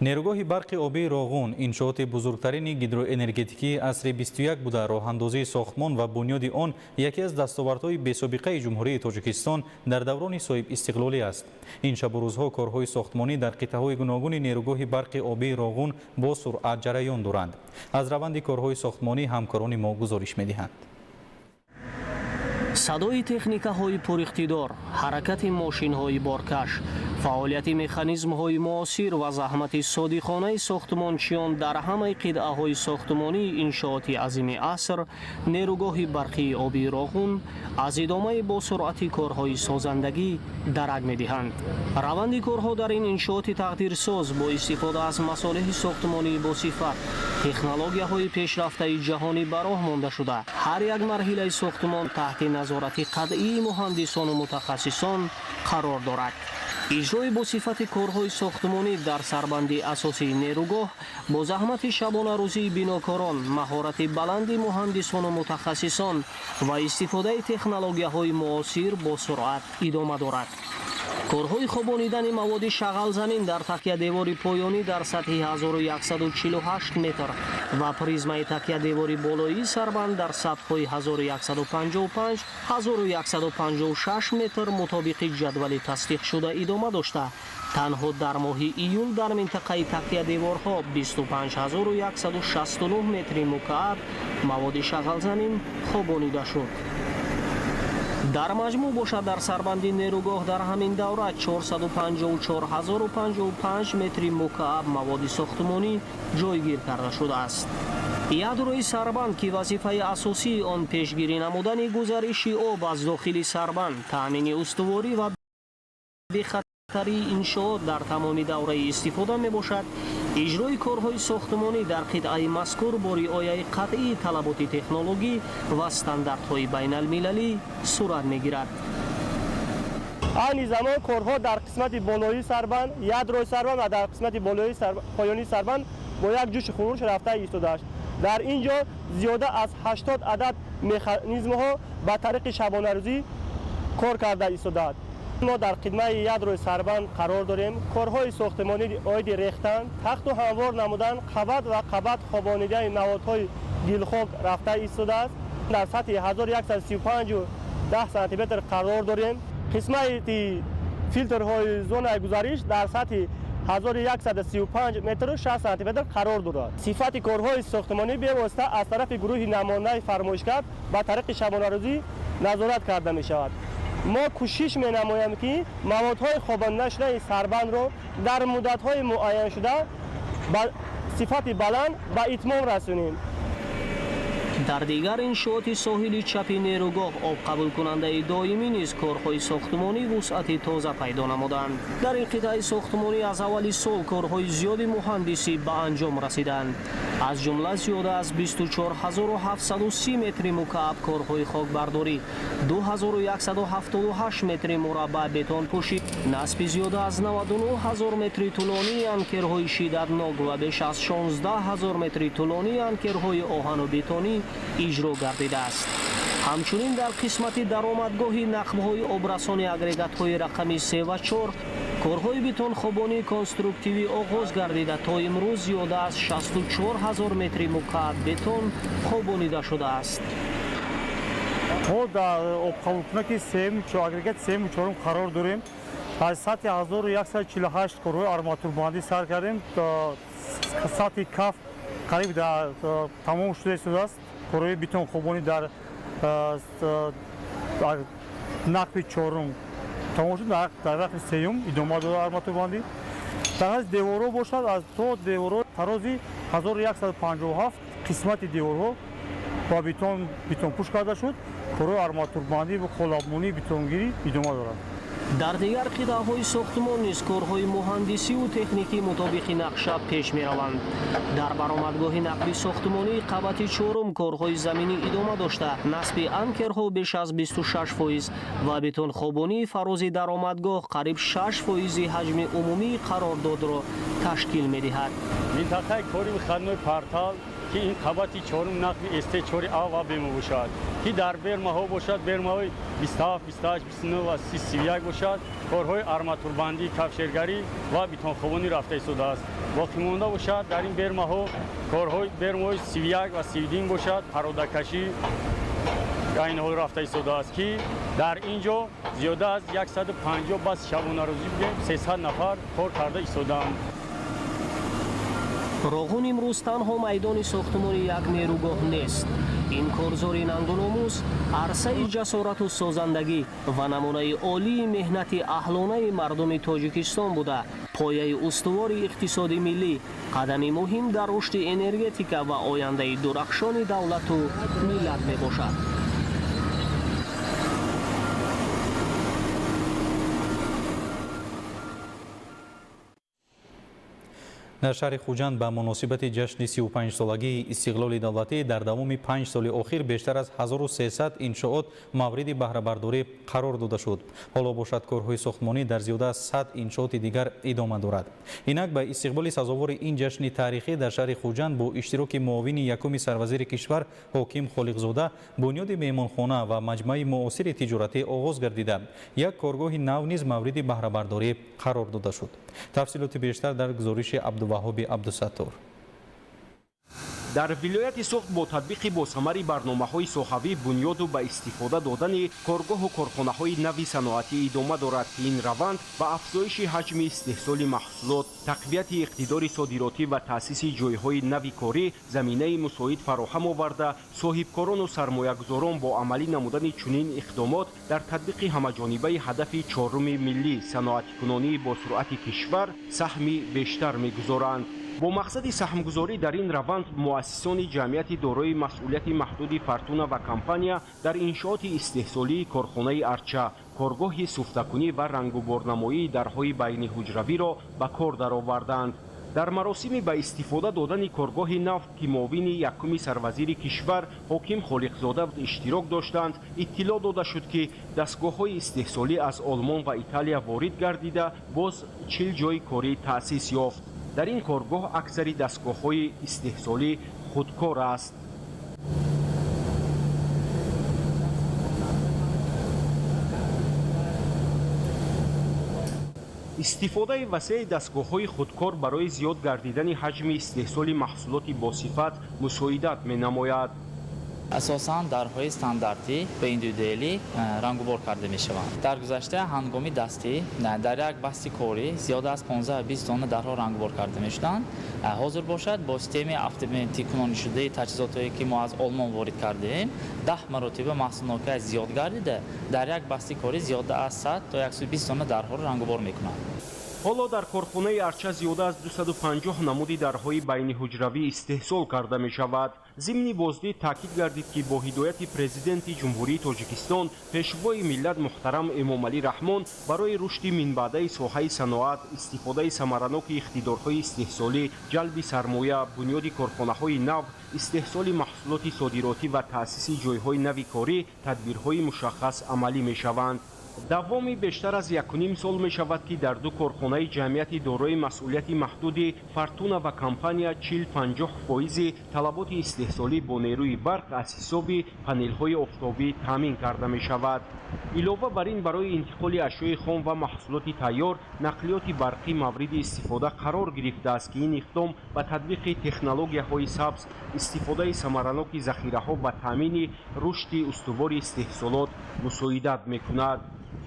Нерӯгоҳи барқи обии Роғун иншооти бузургтарини гидроэнергетикии асри 21 буда, роҳандозии сохтмон ва бунёди он яке аз дастовардҳои бесобиқаи Ҷумҳурии Тоҷикистон дар даврони соҳибистиқлолӣ аст. Ин шабу рӯзҳо корҳои сохтмонӣ дар қитъаҳои гуногуни нерӯгоҳи барқи обии Роғун бо суръат ҷараён доранд. Аз раванди корҳои сохтмонӣ ҳамкорони мо гузориш медиҳанд. Садои техникаҳои пуриқтидор, ҳаракати мошинҳои боркаш, фаъолияти механизмҳои муосир ва заҳмати содиқонаи сохтмончиён дар ҳамаи қитъаҳои сохтмонии иншооти азими аср, нерӯгоҳи барқии обии Роғун, аз идомаи босуръати корҳои созандагӣ дарак медиҳанд. Раванди корҳо дар ин иншооти тақдирсоз бо истифода аз масолеҳи сохтмонии босифат, технологияҳои пешрафтаи ҷаҳонӣ ба роҳ монда шуда, ҳар як марҳилаи сохтмон таҳти назорати қатъии муҳандисону мутахассисон қарор дорад. Иҷрои босифати корҳои сохтмонӣ дар сарбанди асосии нерӯгоҳ бо заҳмати шабонарӯзии бинокорон, маҳорати баланди муҳандисону мутахассисон ва истифодаи технологияҳои муосир бо суръат идома дорад. Корҳои хобонидани маводи шағалзамин дар такядевори поёнӣ дар сатҳи 1148 метр ва призмаи такядевори болоии сарбанд дар сатҳҳои 1155, 1156 метр мутобиқи ҷадвали тасдиқшуда идома дошта, танҳо дар моҳи июл дар минтақаи такядеворҳо 25 169 метри мукааб маводи шағалзамин хобонида шуд. Дар маҷмӯъ бошад, дар сарбанди нерӯгоҳ дар ҳамин давра 454 055 метри мукааб маводи сохтмонӣ ҷойгир карда шудааст. Ядрои сарбанд, ки вазифаи асосии он пешгирӣ намудани гузариши об аз дохили сарбанд, таъмини устуворӣ ва бехатарии иншоот дар тамоми давраи истифода мебошад, иҷрои корҳои сохтмонӣ дар қитъаи мазкур бо риояи қатъии талаботи технологӣ ва стандартҳои байналмилалӣ сурат мегирад. Айни замон корҳо дар қисмати болоии сарбанд, ядрои сарбанд ва дар қисмати болои поёнии сарбанд бо як ҷӯшу хуруш рафта истодааст. Дар ин ҷо зиёда аз 80 адад механизмҳо ба тариқи шабонарӯзӣ кор карда истодаанд. Мо дар қитъаи ядрои сарбанд қарор дорем. Корҳои сохтмонӣ оиди рехтан, тахту ҳамвор намудан, қабат ва қабат хобонидани маводҳои гилхок рафта истодааст. Дар сатҳи 1135 10 сантиметр қарор дорем. Қисмати филтрҳои зонаи гузариш дар сатҳи 1135 метру 6 сантиметр қарор дорад. Сифати корҳои сохтмонӣ бевосита аз тарафи гурӯҳи намояндаи фармоишгар ба тариқи шабонарӯзӣ назорат карда мешавад. Мо кӯшиш менамоем, ки маводҳои хобонидашудаи сарбандро дар муддатҳои муайяншуда ба сифати баланд ба итмом расонем. Дар дигар иншооти соҳили чапи нерӯгоҳ, обқабулкунандаи доимӣ низ корҳои сохтмонӣ вусъати тоза пайдо намуданд. Дар ин қитъаи сохтмонӣ аз аввали сол корҳои зиёди муҳандисӣ ба анҷом расиданд. Аз ҷумла зиёда аз 24 730 метри мукааб корҳои хокбардорӣ, 2178 метри мураббаъ бетонпӯшӣ, насби зиёда аз 99 ҳазор метри тӯлонии анкерҳои шиддатнок ва беш аз 16 ҳазор метри тӯлонии анкерҳои оҳану бетонӣ иҷро гардидааст. Ҳамчунин дар қисмати даромадгоҳи нақбҳои обрасони агрегатҳои рақами 3 ва 4 корҳои бетонхобонии конструктивӣ оғоз гардида, то имрӯз зиёда аз 64 ҳазор метри мукааб бетон хобонида шудааст. Мо дар обқабулкунаки сеюм, агрегати сеюму чорум қарор дорем. Аз сатҳи 1148 корҳои арматурбандӣ сар кардем. Сатҳи каф қариб тамом шуда истодааст. Корҳои бетонхобонӣ дар нақби чорум тамом шуд, дар нақби сеюм идома дорад арматурбандӣ. Дар ҳази деворҳо бошад, аз то деворҳо тарози 1157 қисмати деворҳо ба бетон бетонпӯш карда шуд. Корҳои арматурбандӣ ва қолабмонии бетонгирӣ идома дорад. Дар дигар қитъаҳои сохтмон низ корҳои муҳандисиву техникӣ мутобиқи нақша пеш мераванд. Дар баромадгоҳи нақби сохтмонии қабати чорум корҳои заминӣ идома дошта, насби анкерҳо беш аз 26% ва бетонхобонии фарози даромадгоҳ қариб 6 фоизи ҳаҷми умумии қарордодро ташкил медиҳад. Минтақаи кори выходной портал, ки ин қабати чорум нақби СТ 4 А ва Б мебошад. Ки дар бермаҳо бошад, бермаҳои 27, 28, 29 ва 30, 31 бошад, корҳои арматурбандӣ, кафшергарӣ ва бетонхобонӣ рафта истодааст. Боқимонда бошад дар ин бермаҳо корҳои бермаҳои 31 ва 32 бошад, пародакашӣ айни ҳол рафта истодааст, ки дар ин ҷо зиёда аз 150 бас шабонарӯзӣ бигем 300 нафар кор карда истодаанд. Роғун имрӯз танҳо майдони сохтмони як нерӯгоҳ нест. Ин корзори нангу номус, арсаи ҷасорату созандагӣ ва намунаи олии меҳнати аҳлонаи мардуми Тоҷикистон буда, пояи устувори иқтисоди миллӣ, қадами муҳим дар рушди энергетика ва ояндаи дурахшони давлату миллат мебошад. Дар шаҳри Хуҷанд ба муносибати ҷашни 35-солагии истиқлоли давлатӣ дар давоми 5 соли охир бештар аз 1300 иншоот мавриди баҳрабардорӣ қарор дода шуд. Ҳоло бошад корҳои сохтмонӣ дар зиёда аз 100 иншооти дигар идома дорад. Инак ба истиқболи сазовори ин ҷашни таърихӣ дар шаҳри Хуҷанд бо иштироки муовини якуми сарвазири кишвар Ҳоким Холиқзода бунёди меҳмонхона ва маҷмӯаи муосири тиҷоратӣ оғоз гардида, як коргоҳи нав низ мавриди баҳрабардорӣ қарор дода шуд. Тафсилоти бештар дар гузориши Абдуваҳоби Абдусаттор. Дар вилояти Суғд бо татбиқи босамари барномаҳои соҳавӣ бунёду ба истифода додани коргоҳу корхонаҳои нави саноатӣ идома дорад, ки ин раванд ба афзоиши ҳаҷми истеҳсоли маҳсулот, тақвияти иқтидори содиротӣ ва таъсиси ҷойҳои нави корӣ заминаи мусоид фароҳам оварда, соҳибкорону сармоягузорон бо амалӣ намудани чунин иқдомот дар татбиқи ҳамаҷонибаи ҳадафи чоруми миллӣ саноатикунонии босуръати кишвар саҳми бештар мегузоранд. Бо мақсади саҳмгузорӣ дар ин раванд муассисони ҷамъияти дорои масъулияти маҳдуди Фортуна ва компания дар иншооти истеҳсолии корхонаи Арча коргоҳи суфтакунӣ ва рангуборнамоии дарҳои байниҳуҷравиро ба кор дароварданд. Дар маросими ба истифода додани коргоҳи нав, ки муовини якуми сарвазири кишвар Ҳоким Холиқзода иштирок доштанд, иттилоъ дода шуд, ки дастгоҳҳои истеҳсолӣ аз Олмон ва Италия ворид гардида, боз 40 ҷойи корӣ таъсис ёфт. Дар ин коргоҳ аксари дастгоҳҳои истеҳсолӣ худкор аст. Истифодаи васеи дастгоҳҳои худкор барои зиёд гардидани ҳаҷми истеҳсоли маҳсулоти босифат мусоидат менамояд. Асосан дарҳои стандартӣ ва индивидуалӣ рангубор карда мешаванд. Дар гузашта ҳангоми дастӣ дар як басти корӣ зиёда аз 15-20 дона дарҳо рангубор карда мешуданд. Ҳозир бошад бо системаи автоматикунонишудаи таҷҳизотое ки мо аз Олмон ворид кардаем, 10 маротиба маҳсулнокиаш зиёд гардида, дар як басти корӣ зиёда аз 100 то 120 дона дарҳоро рангубор мекунанд. Ҳоло дар корхонаи Арча зиёда аз 250 намуди дарҳои байниҳуҷравӣ истеҳсол карда мешавад. Зимни боздид таъкид гардид, ки бо ҳидояти президенти Ҷумҳурии Тоҷикистон пешвои миллат муҳтарам Эмомалӣ Раҳмон барои рушди минбаъдаи соҳаи саноат, истифодаи самараноки иқтидорҳои истеҳсолӣ, ҷалби сармоя, бунёди корхонаҳои нав, истеҳсоли маҳсулоти содиротӣ ва таъсиси ҷойҳои нави корӣ тадбирҳои мушаххас амалӣ мешаванд. Давоми бештар аз 1,5 сол мешавад, ки дар ду корхонаи ҷамъияти дорои масъулияти маҳдуди Фортуна ва компания 40-50 фоизи талаботи истеҳсолӣ бо нерӯи барқ аз ҳисоби панелҳои офтобӣ таъмин карда мешавад. Илова бар ин, барои интиқоли ашёи хом ва маҳсулоти тайёр нақлиёти барқӣ мавриди истифода қарор гирифтааст, ки ин иқдом ба татбиқи технологияҳои сабз, истифодаи самараноки захираҳо ва таъмини рушди устувори истеҳсолот мусоидат мекунад.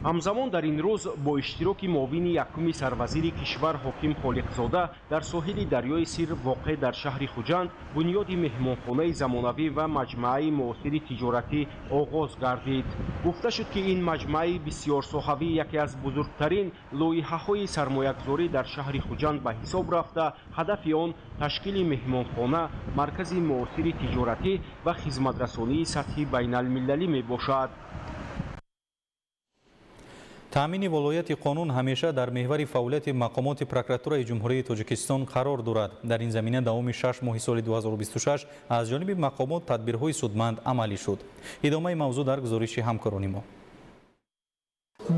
Ҳамзамон дар ин рӯз бо иштироки муовини якуми сарвазири кишвар Ҳоким Холиқзода дар соҳили дарёи Сир воқеъ дар шаҳри Хуҷанд бунёди меҳмонхонаи замонавӣ ва маҷмӯаи муосири тиҷоратӣ оғоз гардид. Гуфта шуд, ки ин маҷмӯаи бисёрсоҳавӣ яке аз бузургтарин лоиҳаҳои сармоягузорӣ дар шаҳри Хуҷанд ба ҳисоб рафта, ҳадафи он ташкили меҳмонхона, маркази муосири тиҷоратӣ ва хизматрасонии сатҳи байналмилалӣ мебошад. Таъмини волояти қонун ҳамеша дар меҳвари фаъолияти мақомоти прокуратураи Ҷумҳурии Тоҷикистон қарор дорад. Дар ин замина давоми 6 моҳи соли 2026 аз ҷониби мақомот тадбирҳои судманд амалӣ шуд. Идомаи мавзӯъ дар гузориши ҳамкорони мо.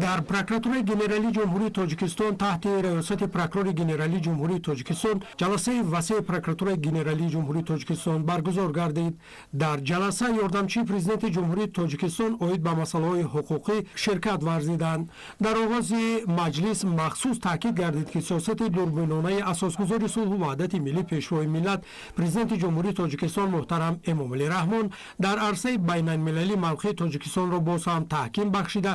Дар Прокуратураи Генералии Ҷумҳурии Тоҷикистон таҳти раёсати прокурори генералии Ҷумҳурии Тоҷикистон ҷаласаи васеи Прокуратураи Генералии Ҷумҳурии Тоҷикистон баргузор гардид. Дар ҷаласа ёрдамчии Президенти Ҷумҳурии Тоҷикистон оид ба масъалаҳои ҳуқуқӣ ширкат варзиданд. Дар оғози маҷлис махсус таъкид гардид, ки сиёсати дурбинонаи асосгузори сулҳу ваҳдати миллӣ, Пешвои миллат, Президенти Ҷумҳурии Тоҷикистон муҳтарам Эмомалӣ Раҳмон дар арсаи байналмилалӣ мавқеи Тоҷикистонро боз ҳам таҳким бахшида,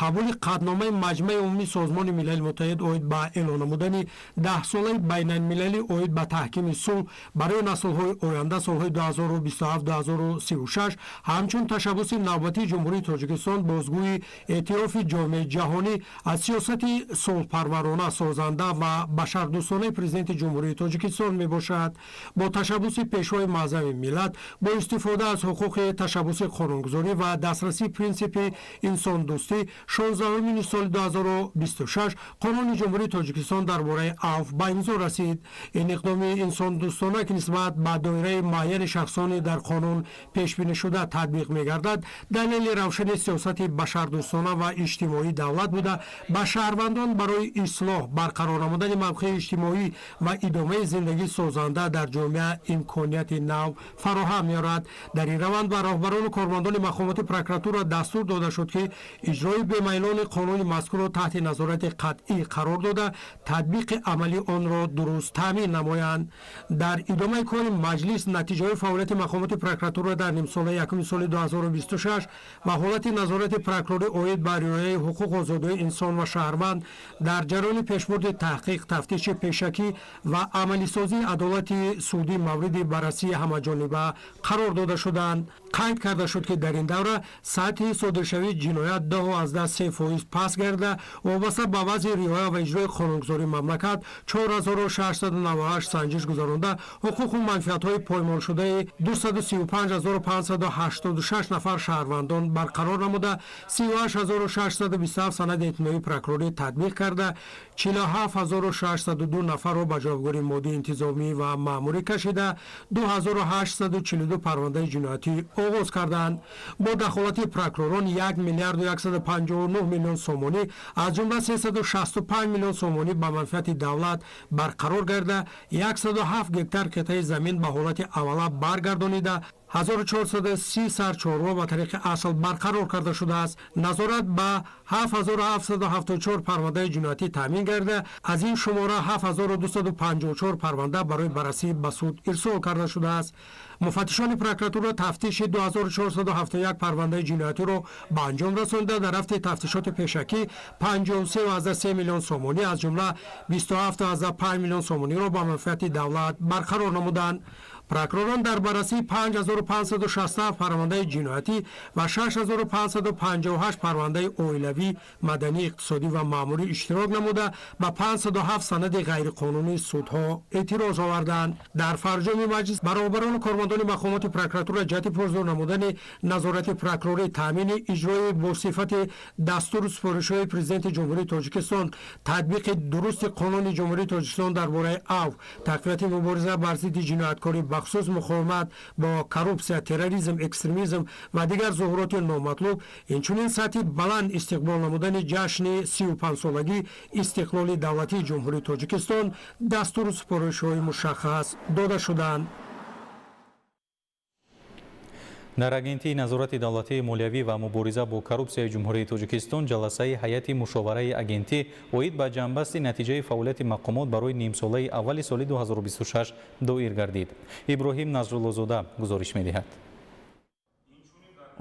қабули қатъномаи Маҷмаи Умумии Созмони Милали Муттаҳид оид ба эълон намудани 10-солаи байналмилалӣ оид ба таҳкими сулҳ барои наслҳои оянда солҳои 2027-2036 ҳамчун ташаббуси навбатии Ҷумҳурии Тоҷикистон бозгӯи эътирофи ҷомеаи ҷаҳонӣ аз сиёсати сулҳпарварона, созанда ва башардӯстонаи Президенти Ҷумҳурии Тоҷикистон мебошад. Бо ташаббуси Пешвои муаззами миллат, бо истифода аз ҳуқуқи ташаббуси қонунгузорӣ ва дастрасии принсипи инсондӯстӣ, 16 июни соли 2026 Қонуни Ҷумҳурии Тоҷикистон дар бораи авф ба имзо расид. Ин иқдоми инсондӯстона, ки нисбат ба доираи муайяни шахсони дар қонун пешбинишуда татбиқ мегардад, далели равшани сиёсати башардӯстона ва иҷтимоии давлат буда, ба шаҳрвандон барои ислоҳ, барқарор намудани мавқеи иҷтимоӣ ва идомаи зиндагии созанда дар ҷомеа имконияти нав фароҳам меорад. Дар ин раванд ба роҳбарону кормандони мақомоти прокуратура дастур дода шуд, ки иҷрои бемайлони қонуни мазкурро таҳти назорати қатъӣ қарор дода, татбиқи амалии онро дуруст таъмин намоянд. Дар идомаи кори маҷлис натиҷаҳои фаъолияти мақомоти прокуратура дар нимсолаи якуми соли 2026 ва ҳолати назорати прокурорӣ оид ба риояи ҳуқуқ, озодиҳои инсон ва шаҳрванд дар ҷараёни пешбурди таҳқиқ, тафтиши пешакӣ ва амалисозии адолати судӣ мавриди баррасии ҳамаҷониба қарор дода шуданд. Қайд карда шуд, ки дар ин давра сатҳи содиршавии ҷиноят 10,3% паст гарда, вобаста ба вазъи риоя ва иҷрои қонунгузории мамлакат 4698 санҷиш гузаронда, ҳуқуқу манфиатҳои поймолшудаи 235586 нафар шаҳрвандон барқарор намуда, 38627 санади иттилоии прокурорӣ татбиқ карда, 47602 нафарро ба ҷавобгории моддӣ, интизомӣ ва маъмурӣ кашида, 2842 парвандаи ҷиноятӣ оғоз карданд. Бо дахолати прокуророн 1 миллиарду 159 миллион сомонӣ, аз ҷумла 365 миллион сомонӣ ба манфиати давлат барқарор гарда, 107 гектар қитъаи замин ба ҳолати аввала баргардонида, 1430 сар чорво ба тариқи асл барқарор карда шудааст. Назорат ба 7774 парвандаи ҷиноятӣ таъмин гарда, аз ин шумора 7254 парванда барои баррасӣ ба суд ирсол карда шудааст. Муфаттишони прокуратура тафтиши 2471 парвандаи ҷиноятиро ба анҷом расонида, дар рафти тафтишоти пешакӣ 53,3 миллион сомонӣ, аз ҷумла 27,5 миллион сомониро ба манфиати давлат барқарор намуданд. Прокуророн дар баррасии 5567 парвандаи ҷиноятӣ ва 6558 парвандаи оилавӣ, маданӣ, иқтисодӣ ва маъмурӣ иштирок намуда, ба 507 санади ғайриқонунии судҳо эътироз оварданд. Дар фарҷоми маҷлис ба роҳбарону кормандони мақомоти прокуратура ҷиҳати пурзӯр намудани назорати прокурорӣ, таъмини иҷрои босифати дастуру супоришҳои Президенти Ҷумҳурии Тоҷикистон, татбиқи дурусти Қонуни Ҷумҳурии Тоҷикистон дар бораи авф, тақвияти мубориза бар зидди ҷинояткорӣ, бахусус муқовимат бо коррупсия, терроризм, экстремизм ва дигар зуҳуроти номатлуб, инчунин сатҳи баланд истиқбол намудани ҷашни 35-солагии истиқлоли давлатии Ҷумҳурии Тоҷикистон дастуру супоришҳои мушаххас дода шуданд. Дар Агентии назорати давлатии молиявӣ ва мубориза бо коррупсияи Ҷумҳурии Тоҷикистон ҷаласаи ҳайати мушовараи агентӣ оид ба ҷамъбасти натиҷаи фаъолияти мақомот барои нимсолаи аввали соли 2026 доир гардид. Иброҳим Назруллозода гузориш медиҳад.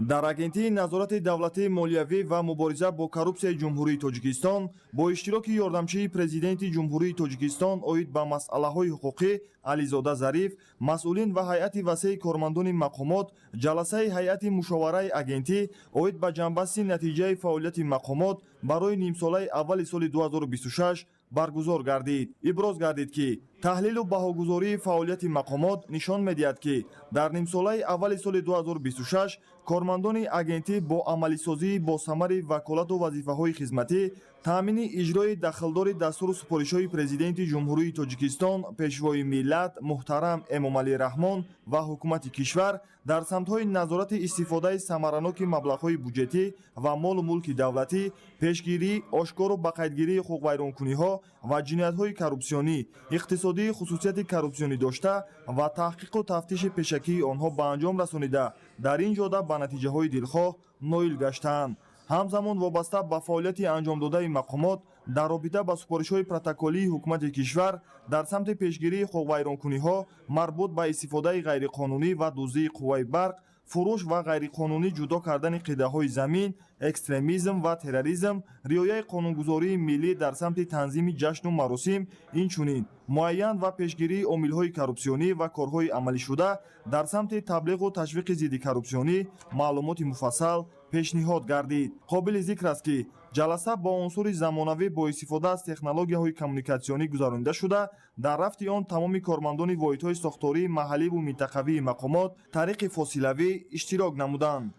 Дар Агентии назорати давлатии молиявӣ ва мубориза бо коррупсияи Ҷумҳурии Тоҷикистон бо иштироки ёрдамчии Президенти Ҷумҳурии Тоҷикистон оид ба масъалаҳои ҳуқуқӣ Ализода Зариф, масъулин ва ҳайати васеи кормандони мақомот ҷаласаи ҳайати мушовараи агентӣ оид ба ҷамъбасти натиҷаи фаъолияти мақомот барои нимсолаи аввали соли 2026 баргузор гардид. Иброз гардид, ки Таҳлилу баҳогузории фаъолияти мақомот нишон медиҳад, ки дар нимсолаи аввали соли 2026 кормандони агентӣ бо амалисозии босамари ваколату вазифаҳои хизматӣ, таъмини иҷрои дахлдори дастуру супоришҳои Президенти Ҷумҳурии Тоҷикистон, Пешвои миллат муҳтарам Эмомалӣ Раҳмон ва ҳукумати кишвар дар самтҳои назорати истифодаи самараноки маблағҳои буҷетӣ ва молу мулки давлатӣ, пешгирӣ, ошкору бақайдгирии ҳуқуқвайронкуниҳо ва ҷиноятҳои коррупсионӣ, иқтисодии хусусияти коррупсионӣ дошта ва таҳқиқу тафтиши пешакии онҳо ба анҷом расонида, дар ин ҷода ба натиҷаҳои дилхоҳ ноил гаштаанд. Ҳамзамон, вобаста ба фаъолияти анҷомдодаи мақомот дар робита ба супоришҳои протоколии ҳукумати кишвар дар самти пешгирии ҳуқуқвайронкуниҳо марбут ба истифодаи ғайриқонунӣ ва дуздии қувваи барқ, фурӯш ва ғайриқонунӣ ҷудо кардани қитъаҳои замин, экстремизм ва терроризм, риояи қонунгузории миллӣ дар самти танзими ҷашну маросим, инчунин муайян ва пешгирии омилҳои коррупсионӣ ва корҳои амалишуда дар самти таблиғу ташвиқи зидди коррупсионӣ маълумоти муфассал пешниҳод гардид. Қобили зикр аст, ки ҷаласа бо унсури замонавӣ бо истифода аз технологияҳои коммуникатсионӣ гузаронида шуда, дар рафти он тамоми кормандони воҳидҳои сохтории маҳалливу минтақавии мақомот тариқи фосилавӣ иштирок намуданд.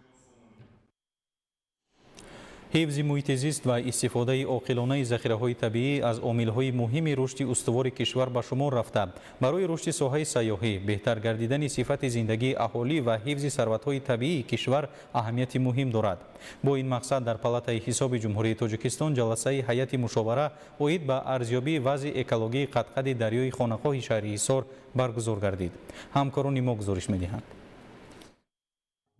Ҳифзи муҳити зист ва истифодаи оқилонаи захираҳои табиӣ аз омилҳои муҳими рушди устувори кишвар ба шумор рафта, барои рушди соҳаи сайёҳӣ, беҳтар гардидани сифати зиндагии аҳолӣ ва ҳифзи сарватҳои табиии кишвар аҳамияти муҳим дорад. Бо ин мақсад дар Палатаи ҳисоби Ҷумҳурии Тоҷикистон ҷаласаи ҳайати мушовара оид ба арзёбии вазъи экологии қадқади дарёи Хонақоҳи шаҳри Ҳисор баргузор гардид. Ҳамкорони мо гузориш медиҳанд.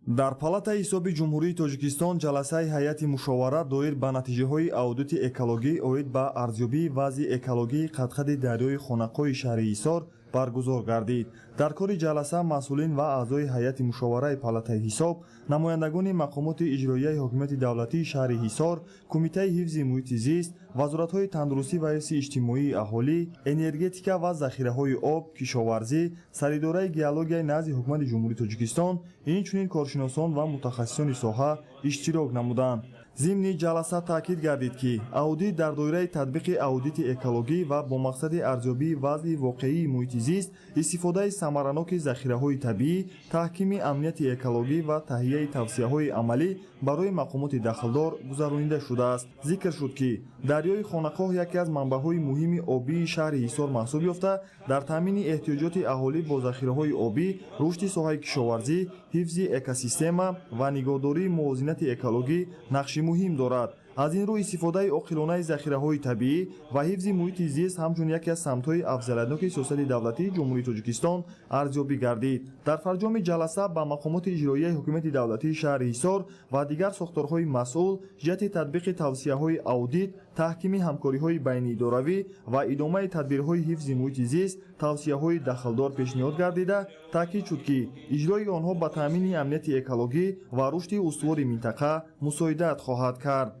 Дар Палатаи ҳисоби Ҷумҳурии Тоҷикистон ҷаласаи ҳайати мушовара доир ба натиҷаҳои аудити экологӣ оид ба арзёбии вазъи экологии қадқади дарёи Хонақоҳи шаҳри Ҳисор баргузор гардид. Дар кори ҷаласа масъулин ва аъзои ҳайати мушовараи Палатаи ҳисоб, намояндагони мақомоти иҷроияи ҳокимияти давлатии шаҳри Ҳисор, Кумитаи ҳифзи муҳити зист, вазоратҳои тандурустӣ ва ҳифзи иҷтимоии аҳолӣ, энергетика ва захираҳои об, кишоварзӣ, Саридораи геологияи назди Ҳукумати Ҷумҳурии Тоҷикистон, инчунин коршиносон ва мутахассисони соҳа иштирок намуданд. Зимни ҷаласа таъкид гардид, ки аудит дар доираи татбиқи аудити экологӣ ва бо мақсади арзёбии вазъи воқеии муҳити зист, истифодаи самараноки захираҳои табиӣ, таҳкими амнияти экологӣ ва таҳияи тавсияҳои амалӣ барои мақомоти дахлдор гузаронида шудааст. Зикр шуд, ки дарёи Хонақоҳ яке аз манбаъҳои муҳими обии шаҳри Ҳисор маҳсуб ёфта, дар таъмини эҳтиёҷоти аҳолӣ бо захираҳои обӣ, рушди соҳаи кишоварзӣ, ҳифзи экосистема ва нигоҳдории мувозинати экологӣ нақши муҳим дорад. Аз ин рӯ, истифодаи оқилонаи захираҳои табиӣ ва ҳифзи муҳити зист ҳамчун яке аз самтҳои афзалиятноки сиёсати давлатии Ҷумҳурии Тоҷикистон арзёбӣ гардид. Дар фарҷоми ҷаласа ба мақомоти иҷроияи ҳокимияти давлатии шаҳри Ҳисор ва дигар сохторҳои масъул ҷиҳати татбиқи тавсияҳои аудит, таҳкими ҳамкориҳои байниидоравӣ ва идомаи тадбирҳои ҳифзи муҳити зист тавсияҳои дахлдор пешниҳод гардида, таъкид шуд, ки иҷрои онҳо ба таъмини амнияти экологӣ ва рушди устувори минтақа мусоидат хоҳад кард.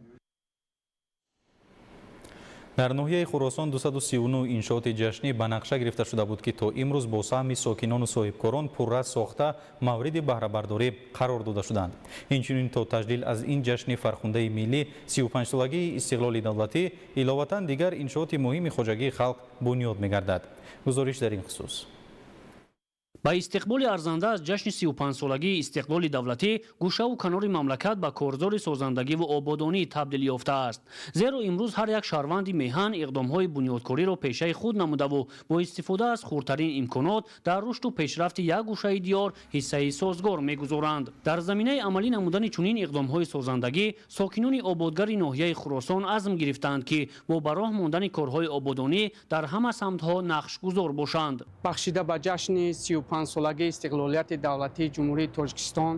Дар ноҳияи Хуросон 239 иншооти ҷашнӣ ба нақша гирифта шуда буд, ки то имрӯз бо саҳми сокинону соҳибкорон пурра сохта мавриди баҳрабардорӣ қарор дода шуданд. Инчунин то таҷлил аз ин ҷашни фархундаи миллӣ, 35-солагии истиқлоли давлатӣ, иловатан дигар иншооти муҳими хоҷагии халқ бунёд мегардад. Гузориш дар ин хусус. Ба истиқболи арзанда аз ҷашни 35-солагии истиқлоли давлатӣ гӯшаву канори мамлакат ба корзори созандагиву ободонӣ табдил ёфтааст. Зеро имрӯз ҳар як шаҳрванди меҳан иқдомҳои бунёдкориро пешаи худ намудаву бо истифода аз хурдтарин имконот дар рушду пешрафти як гӯшаи диёр ҳиссаи созгор мегузоранд. Дар заминаи амалӣ намудани чунин иқдомҳои созандагӣ сокинони ободгари ноҳияи Хуросон азм гирифтаанд, ки бо ба роҳ мондани корҳои ободонӣ дар ҳама самтҳо нақшгузор бошанд. Бахшида ба ҷашни 35-солагии истиқлолияти давлатии Ҷумҳурии Тоҷикистон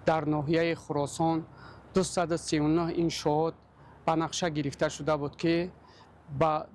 дар ноҳияи Хуросон 239 иншоот ба нақша гирифта шуда буд, ки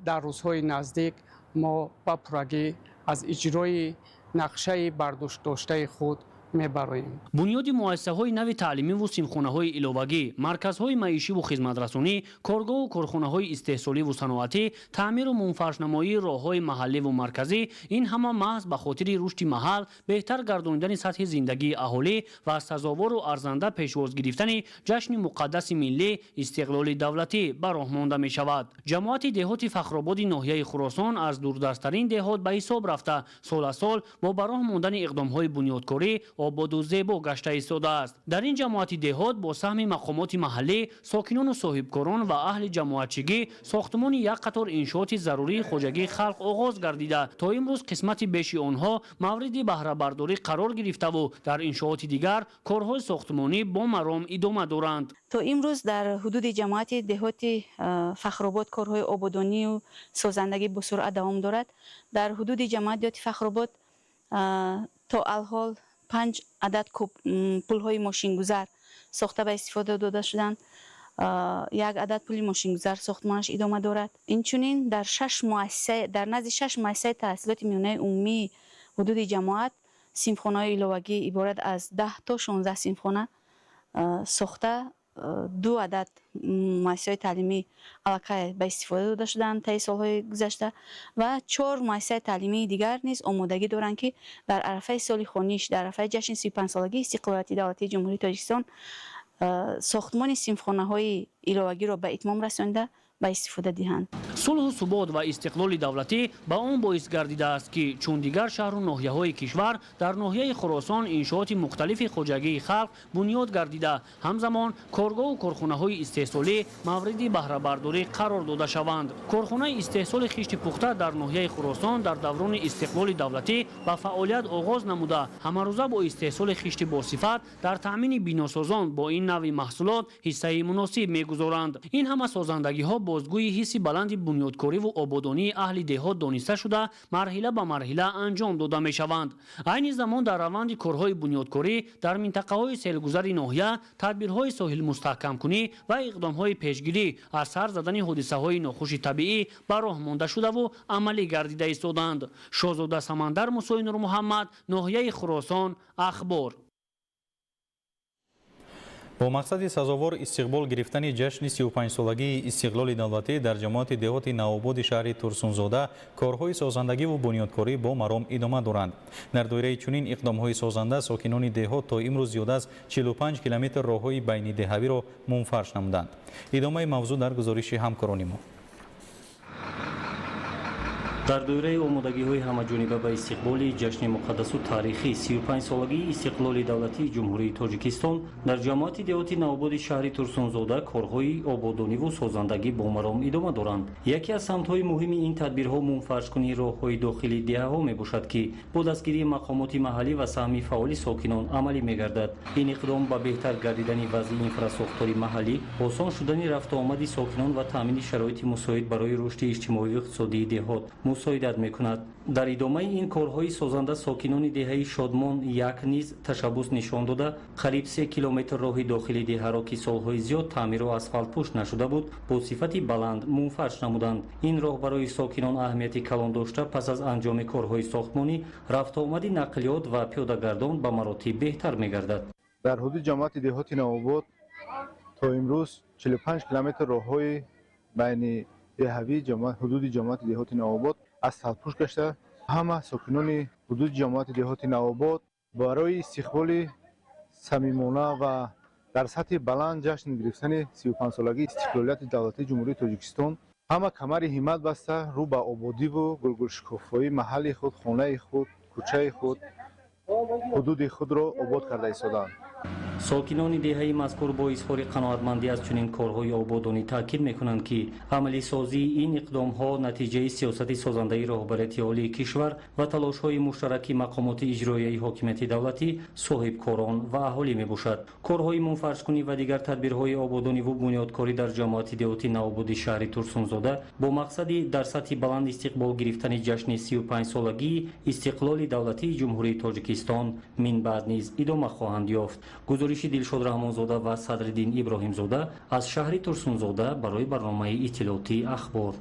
дар рӯзҳои наздик мо ба пуррагӣ аз иҷрои нақшаи бардоштдоштаи худ Мебароем. Бунёди муассисаҳои нави таълимиву синфхонаҳои иловагӣ, марказҳои маишиву хизматрасонӣ, коргоҳу корхонаҳои истеҳсоливу саноатӣ, таъмиру мунфаршнамоии роҳҳои маҳалливу марказӣ, ин ҳама маҳз ба хотири рушди маҳал, беҳтар гардонидани сатҳи зиндагии аҳолӣ ва сазовору арзанда пешвоз гирифтани ҷашни муқаддаси миллӣ, истиқлоли давлатӣ ба роҳ монда мешавад. Ҷамоати деҳоти Фахрободи ноҳияи Хуросон аз дурдасттарин деҳот ба ҳисоб рафта, сол аз сол бо ба роҳ мондани иқдомҳои бунёдкорӣ ободу зебо гашта истодааст. Дар ин ҷамоати деҳот бо саҳми мақомоти маҳаллӣ, сокинону соҳибкорон ва аҳли ҷамоатчигӣ сохтмони як қатор иншооти зарурии хоҷагии халқ оғоз гардида, то имрӯз қисмати беши онҳо мавриди баҳрабардорӣ қарор гирифтаву дар иншооти дигар корҳои сохтмонӣ бо маром идома доранд. То имрӯз дар ҳудуди ҷамоати деҳоти Фахробод корҳои ободонию созандагӣ бо суръат давом дорад. Дар ҳудуди ҷамоати деҳоти Фахробод то алҳол 5 адад пулҳои мошингузар сохта ба истифода дода шуданд. Як адад пули мошингузар сохтмонаш идома дорад. Инчунин дар шаш муассиса, дар назди шаш муассисаи таҳсилоти миёнаи умумии ҳудуди ҷамоат синфхонаҳои иловагӣ иборат аз 10 то 16 синфхона сохта, 2 адад муассисаҳои таълимӣ аллакай ба истифода дода шуданд таи солҳои гузашта ва 4 муассисаи таълимии дигар низ омодагӣ доранд, ки дар арафаи соли хониш, дар арафаи ҷашни 35-солагии истиқлолияти давлатии Ҷумҳурии Тоҷикистон сохтмони синфхонаҳои иловагиро ба итмом расонида ба истифода диҳанд. Сулҳу субот ва истиқлоли давлатӣ ба он боис гардидааст, ки чун дигар шаҳру ноҳияҳои кишвар дар ноҳияи Хуросон иншооти мухталифи хоҷагии халқ бунёд гардида, ҳамзамон коргоҳу корхонаҳои истеҳсолӣ мавриди баҳрабардорӣ қарор дода шаванд. Корхонаи истеҳсоли хишти пухта дар ноҳияи Хуросон дар даврони истиқлоли давлатӣ ба фаъолият оғоз намуда, ҳамарӯза бо истеҳсоли хишти босифат дар таъмини биносозон бо ин навъи маҳсулот ҳиссаи муносиб мегузоранд. Ин ҳама созандагиҳо бозгӯи ҳисси баланди бунёдкориву ободонии аҳли деҳот дониста шуда, марҳила ба марҳила анҷом дода мешаванд. Айни замон дар раванди корҳои бунёдкорӣ дар минтақаҳои селгузари ноҳия тадбирҳои соҳилмустаҳкамкунӣ ва иқдомҳои пешгирӣ аз сар задани ҳодисаҳои нохуши табиӣ ба роҳ монда шудаву амалӣ гардида истоданд. Шоҳзода Самандар, Мусои Нурмуҳаммад, ноҳияи Хуросон, Ахбор. Бо мақсади сазовор истиқбол гирифтани ҷашни 35-солагии истиқлоли давлатӣ дар ҷамоати деҳоти Навободи шаҳри Турсунзода корҳои созандагиву бунёдкорӣ бо маром идома доранд. Дар доираи чунин иқдомҳои созанда сокинони деҳот то имрӯз зиёда аз 45 километр роҳҳои байнидеҳавиро мунфарш намуданд. Идомаи мавзӯъ дар гузориши ҳамкорони мо. Дар доираи омодагиҳои ҳамаҷониба ба истиқболи ҷашни муқаддасу таърихӣ 35-солагии истиқлоли давлатии Ҷумҳурии Тоҷикистон дар ҷамоати деҳоти Навободи шаҳри Турсунзода корҳои ободониву созандагӣ бо маром идома доранд. Яке аз самтҳои муҳими ин тадбирҳо мунфаршкунии роҳҳои дохилии деҳаҳо мебошад, ки бо дастгирии мақомоти маҳаллӣ ва саҳми фаъоли сокинон амалӣ мегардад. Ин иқдом ба беҳтар гардидани вазъи инфрасохтори маҳаллӣ, осон шудани рафтуомади сокинон ва таъмини шароити мусоид барои рушди иҷтимоию иқтисодии деҳот мусоидат мекунад. Дар идомаи ин корҳои созанда сокинони деҳаи Шодмон як низ ташаббус нишон дода, қариб 3 километр роҳи дохили деҳаро, ки солҳои зиёд таъмиру асфалтпӯш нашуда буд, бо сифати баланд мунфарш намуданд. Ин роҳ барои сокинон аҳамияти калон дошта, пас аз анҷоми корҳои сохтмонӣ рафтуомади нақлиёт ва пиёдагардон ба маротиб беҳтар мегардад. Дар ҳудуди ҷамоати деҳоти Навобод то имрӯз 45 километр роҳҳои байни деҳавии ҳудуди ҷамоати деҳоти Навобод асфалтпӯш гашта, ҳама сокинони ҳудуди ҷамоати деҳоти Навобод барои истиқболи самимона ва дар сатҳи баланд ҷашн гирифтани 35-солагии истиқлолияти давлатии Ҷумҳурии Тоҷикистон ҳама камари ҳиммат баста, рӯ ба ободиву гулгулшукуфоии маҳалли худ, хонаи худ, кӯчаи худ, ҳудуди худро обод карда истодаанд. Сокинони деҳаи мазкур бо изҳори қаноатмандӣ аз чунин корҳои ободонӣ таъкид мекунанд, ки амалисозии ин иқдомҳо натиҷаи сиёсати созандаи роҳбарияти олии кишвар ва талошҳои муштараки мақомоти иҷроияи ҳокимияти давлатӣ, соҳибкорон ва аҳолӣ мебошад. Корҳои мунфаршкунӣ ва дигар тадбирҳои ободониву бунёдкорӣ дар ҷамоати деҳоти Навободи шаҳри Турсунзода бо мақсади дар сатҳи баланд истиқбол гирифтани ҷашни 35-солагии истиқлоли давлатии Ҷумҳурии Тоҷикистон минбаъд низ идома хоҳанд ёфт. Гузориши Дилшод Раҳмонзода ва Садриддин Иброҳимзода аз шаҳри Турсунзода барои барномаи иттилоотии Ахбор.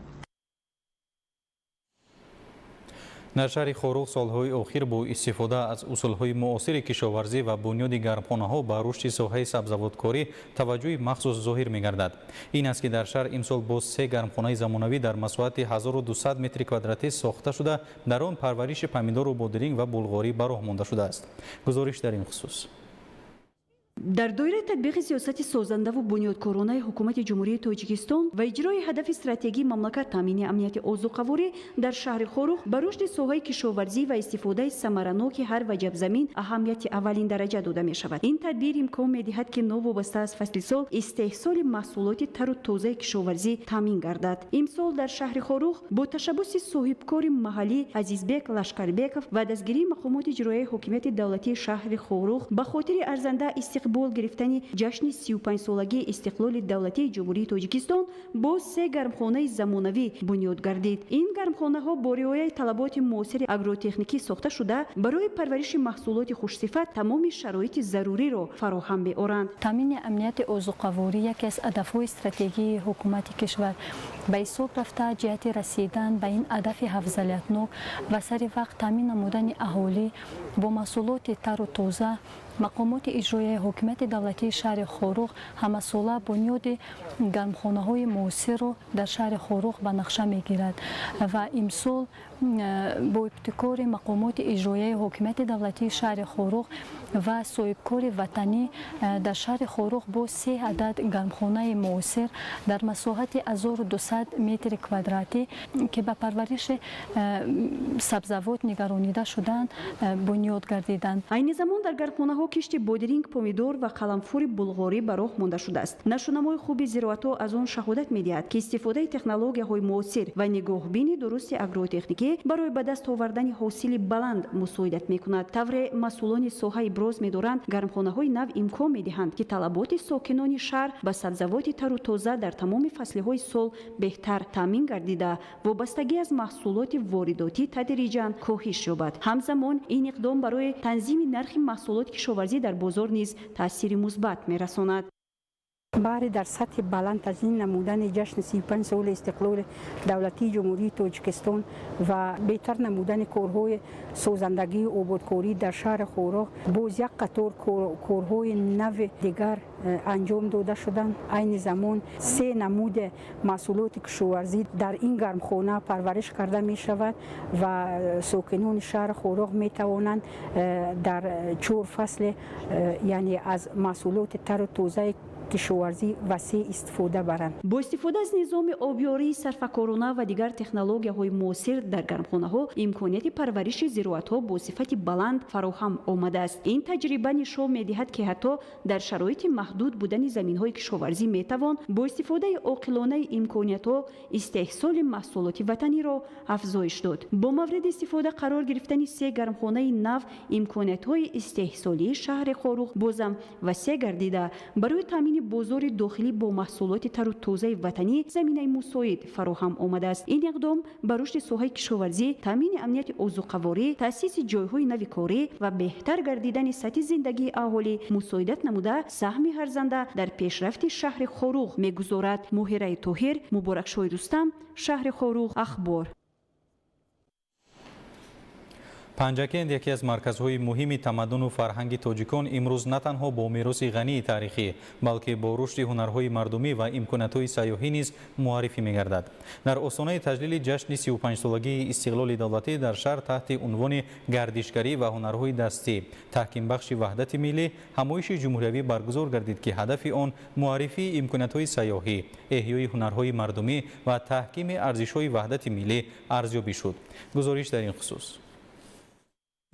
Дар шаҳри Хоруғ солҳои охир бо истифода аз усулҳои муосири кишоварзӣ ва бунёди гармхонаҳо ба рушди соҳаи сабзавоткорӣ таваҷҷӯҳи махсус зоҳир мегардад. Ин аст, ки дар шаҳр имсол боз се гармхонаи замонавӣ дар масоҳати 1200 метри квадратӣ сохта шуда, дар он парвариши помидору бодиринг ва булғорӣ ба роҳ монда шудааст. Гузориш дар ин хусус. Дар доираи татбиқи сиёсати созандаву бунёдкоронаи Ҳукумати Ҷумҳурии Тоҷикистон ва иҷрои ҳадафи стратегии мамлакат, таъмини амнияти озуқаворӣ, дар шаҳри Хоруғ ба рушди соҳаи кишоварзӣ ва истифодаи самараноки ҳар ваҷаб замин аҳамияти аввалин дараҷа дода мешавад. Ин тадбир имкон медиҳад, ки новобаста аз фасли сол истеҳсоли маҳсулоти тару тозаи кишоварзӣ таъмин гардад. Имсол дар шаҳри Хоруғ бо ташаббуси соҳибкори маҳаллӣ Азизбек Лашкарбеков ва дастгирии мақомоти иҷроияи ҳокимияти давлатии шаҳри Хоруғ ба хотири арзанда истиқбол гирифтани ҷашни 35-солагии истиқлоли давлатии Ҷумҳурии Тоҷикистон боз се гармхонаи замонавӣ бунёд гардид. Ин гармхонаҳо бо риояи талаботи муосири агротехникӣ сохта шуда, барои парвариши маҳсулоти хушсифат тамоми шароити заруриро фароҳам меоранд. Таъмини амнияти озуқаворӣ яке аз ҳадафҳои стратегии ҳукумати кишвар ба ҳисоб рафта, ҷиҳати расидан ба ин ҳадафи афзалиятнок ва сари вақт таъмин намудани аҳолӣ бо маҳсулоти тару тоза, мақомоти иҷроияи ҳокимияти давлатии шаҳри Хоруғ ҳамасола бунёди гармхонаҳои муосирро дар шаҳри Хоруғ ба нақша мегирад ва имсол бо ибтикори мақомоти иҷроияи ҳокимияти давлатии шаҳри Хоруғ ва соҳибкори ватанӣ дар шаҳри Хоруғ бо се адад гармхонаи муосир дар масоҳати 1200 метри квадратӣ, ки ба парвариши сабзавот нигаронида шуданд, бунёд гардиданд. Айни замон дар гармхонаҳо кишти бодиринг, помидор ва қаламфури булғорӣ ба роҳ монда шудааст. Нашунамои хуби зироатҳо аз он шаҳодат медиҳад, ки истифодаи технологияҳои муосир ва нигоҳбини дурусти агротехникӣ барои ба даст овардани ҳосили баланд мусоидат мекунад. Тавре масъулони соҳа иброз медоранд, гармхонаҳои нав имкон медиҳанд, ки талаботи сокинони шаҳр ба сабзавоти тару тоза дар тамоми фаслиҳои сол беҳтар таъмин гардида, вобастагӣ аз маҳсулоти воридотӣ тадриҷан коҳиш ёбад. Ҳамзамон ин иқдом барои танзими нархи маҳсулоти кишоварзӣ дар бозор низ таъсири мусбат мерасонад. Баҳри дар сатҳи баланд таҷлил намудани ҷашни 35 соли истиқлоли давлатии Ҷумҳурии Тоҷикистон ва беҳтар намудани корҳои созандагию ободкорӣ дар шаҳри Хоруғ боз як қатор корҳои нави дигар анҷом дода шуданд. Айни замон се намуди маҳсулоти кишоварзӣ дар ин гармхона парвариш карда мешавад ва сокинони шаҳри Хоруғ метавонанд дар чор фасли, яъне аз маҳсулоти тару тозаи кишоварзӣ васеъ истифода баранд. Бо истифода аз низоми обёрии сарфакорона ва дигар технологияҳои муосир дар гармхонаҳо имконияти парвариши зироатҳо бо сифати баланд фароҳам омадааст. Ин таҷриба нишон медиҳад, ки ҳатто дар шароити маҳдуд будани заминҳои кишоварзӣ метавон бо истифодаи оқилонаи имкониятҳо истеҳсоли маҳсулоти ватаниро афзоиш дод. Бо мавриди истифода қарор гирифтани се гармхонаи нав имкониятҳои истеҳсолии шаҳри Хоруғ бозам васеъ гардида, барои таъмини бозори дохилӣ бо маҳсулоти тару тозаи ватанӣ заминаи мусоид фароҳам омадааст. Ин иқдом ба рушди соҳаи кишоварзӣ, таъмини амнияти озуқаворӣ, таъсиси ҷойҳои нави корӣ ва беҳтар гардидани сатҳи зиндагии аҳолӣ мусоидат намуда, саҳми арзанда дар пешрафти шаҳри Хоруғ мегузорад. Моҳираи Тоҳир, Муборакшоҳи Рустам, шаҳри Хоруғ, Ахбор. Панҷакент, яке аз марказҳои муҳими тамаддуну фарҳанги тоҷикон, имрӯз на танҳо бо мероси ғании таърихӣ, балки бо рушди ҳунарҳои мардумӣ ва имкониятҳои сайёҳӣ низ муаррифӣ мегардад. Дар остонаи таҷлили ҷашни 35-солагии истиқлоли давлатӣ дар шаҳр таҳти унвони «Гардишгарӣ ва ҳунарҳои дастӣ: таҳкимбахши ваҳдати миллӣ» ҳамоиши ҷумҳуриявӣ баргузор гардид, ки ҳадафи он муаррифии имкониятҳои сайёҳӣ, эҳёи ҳунарҳои мардумӣ ва таҳкими арзишҳои ваҳдати миллӣ арзёбӣ шуд. Гузориш дар ин хусус.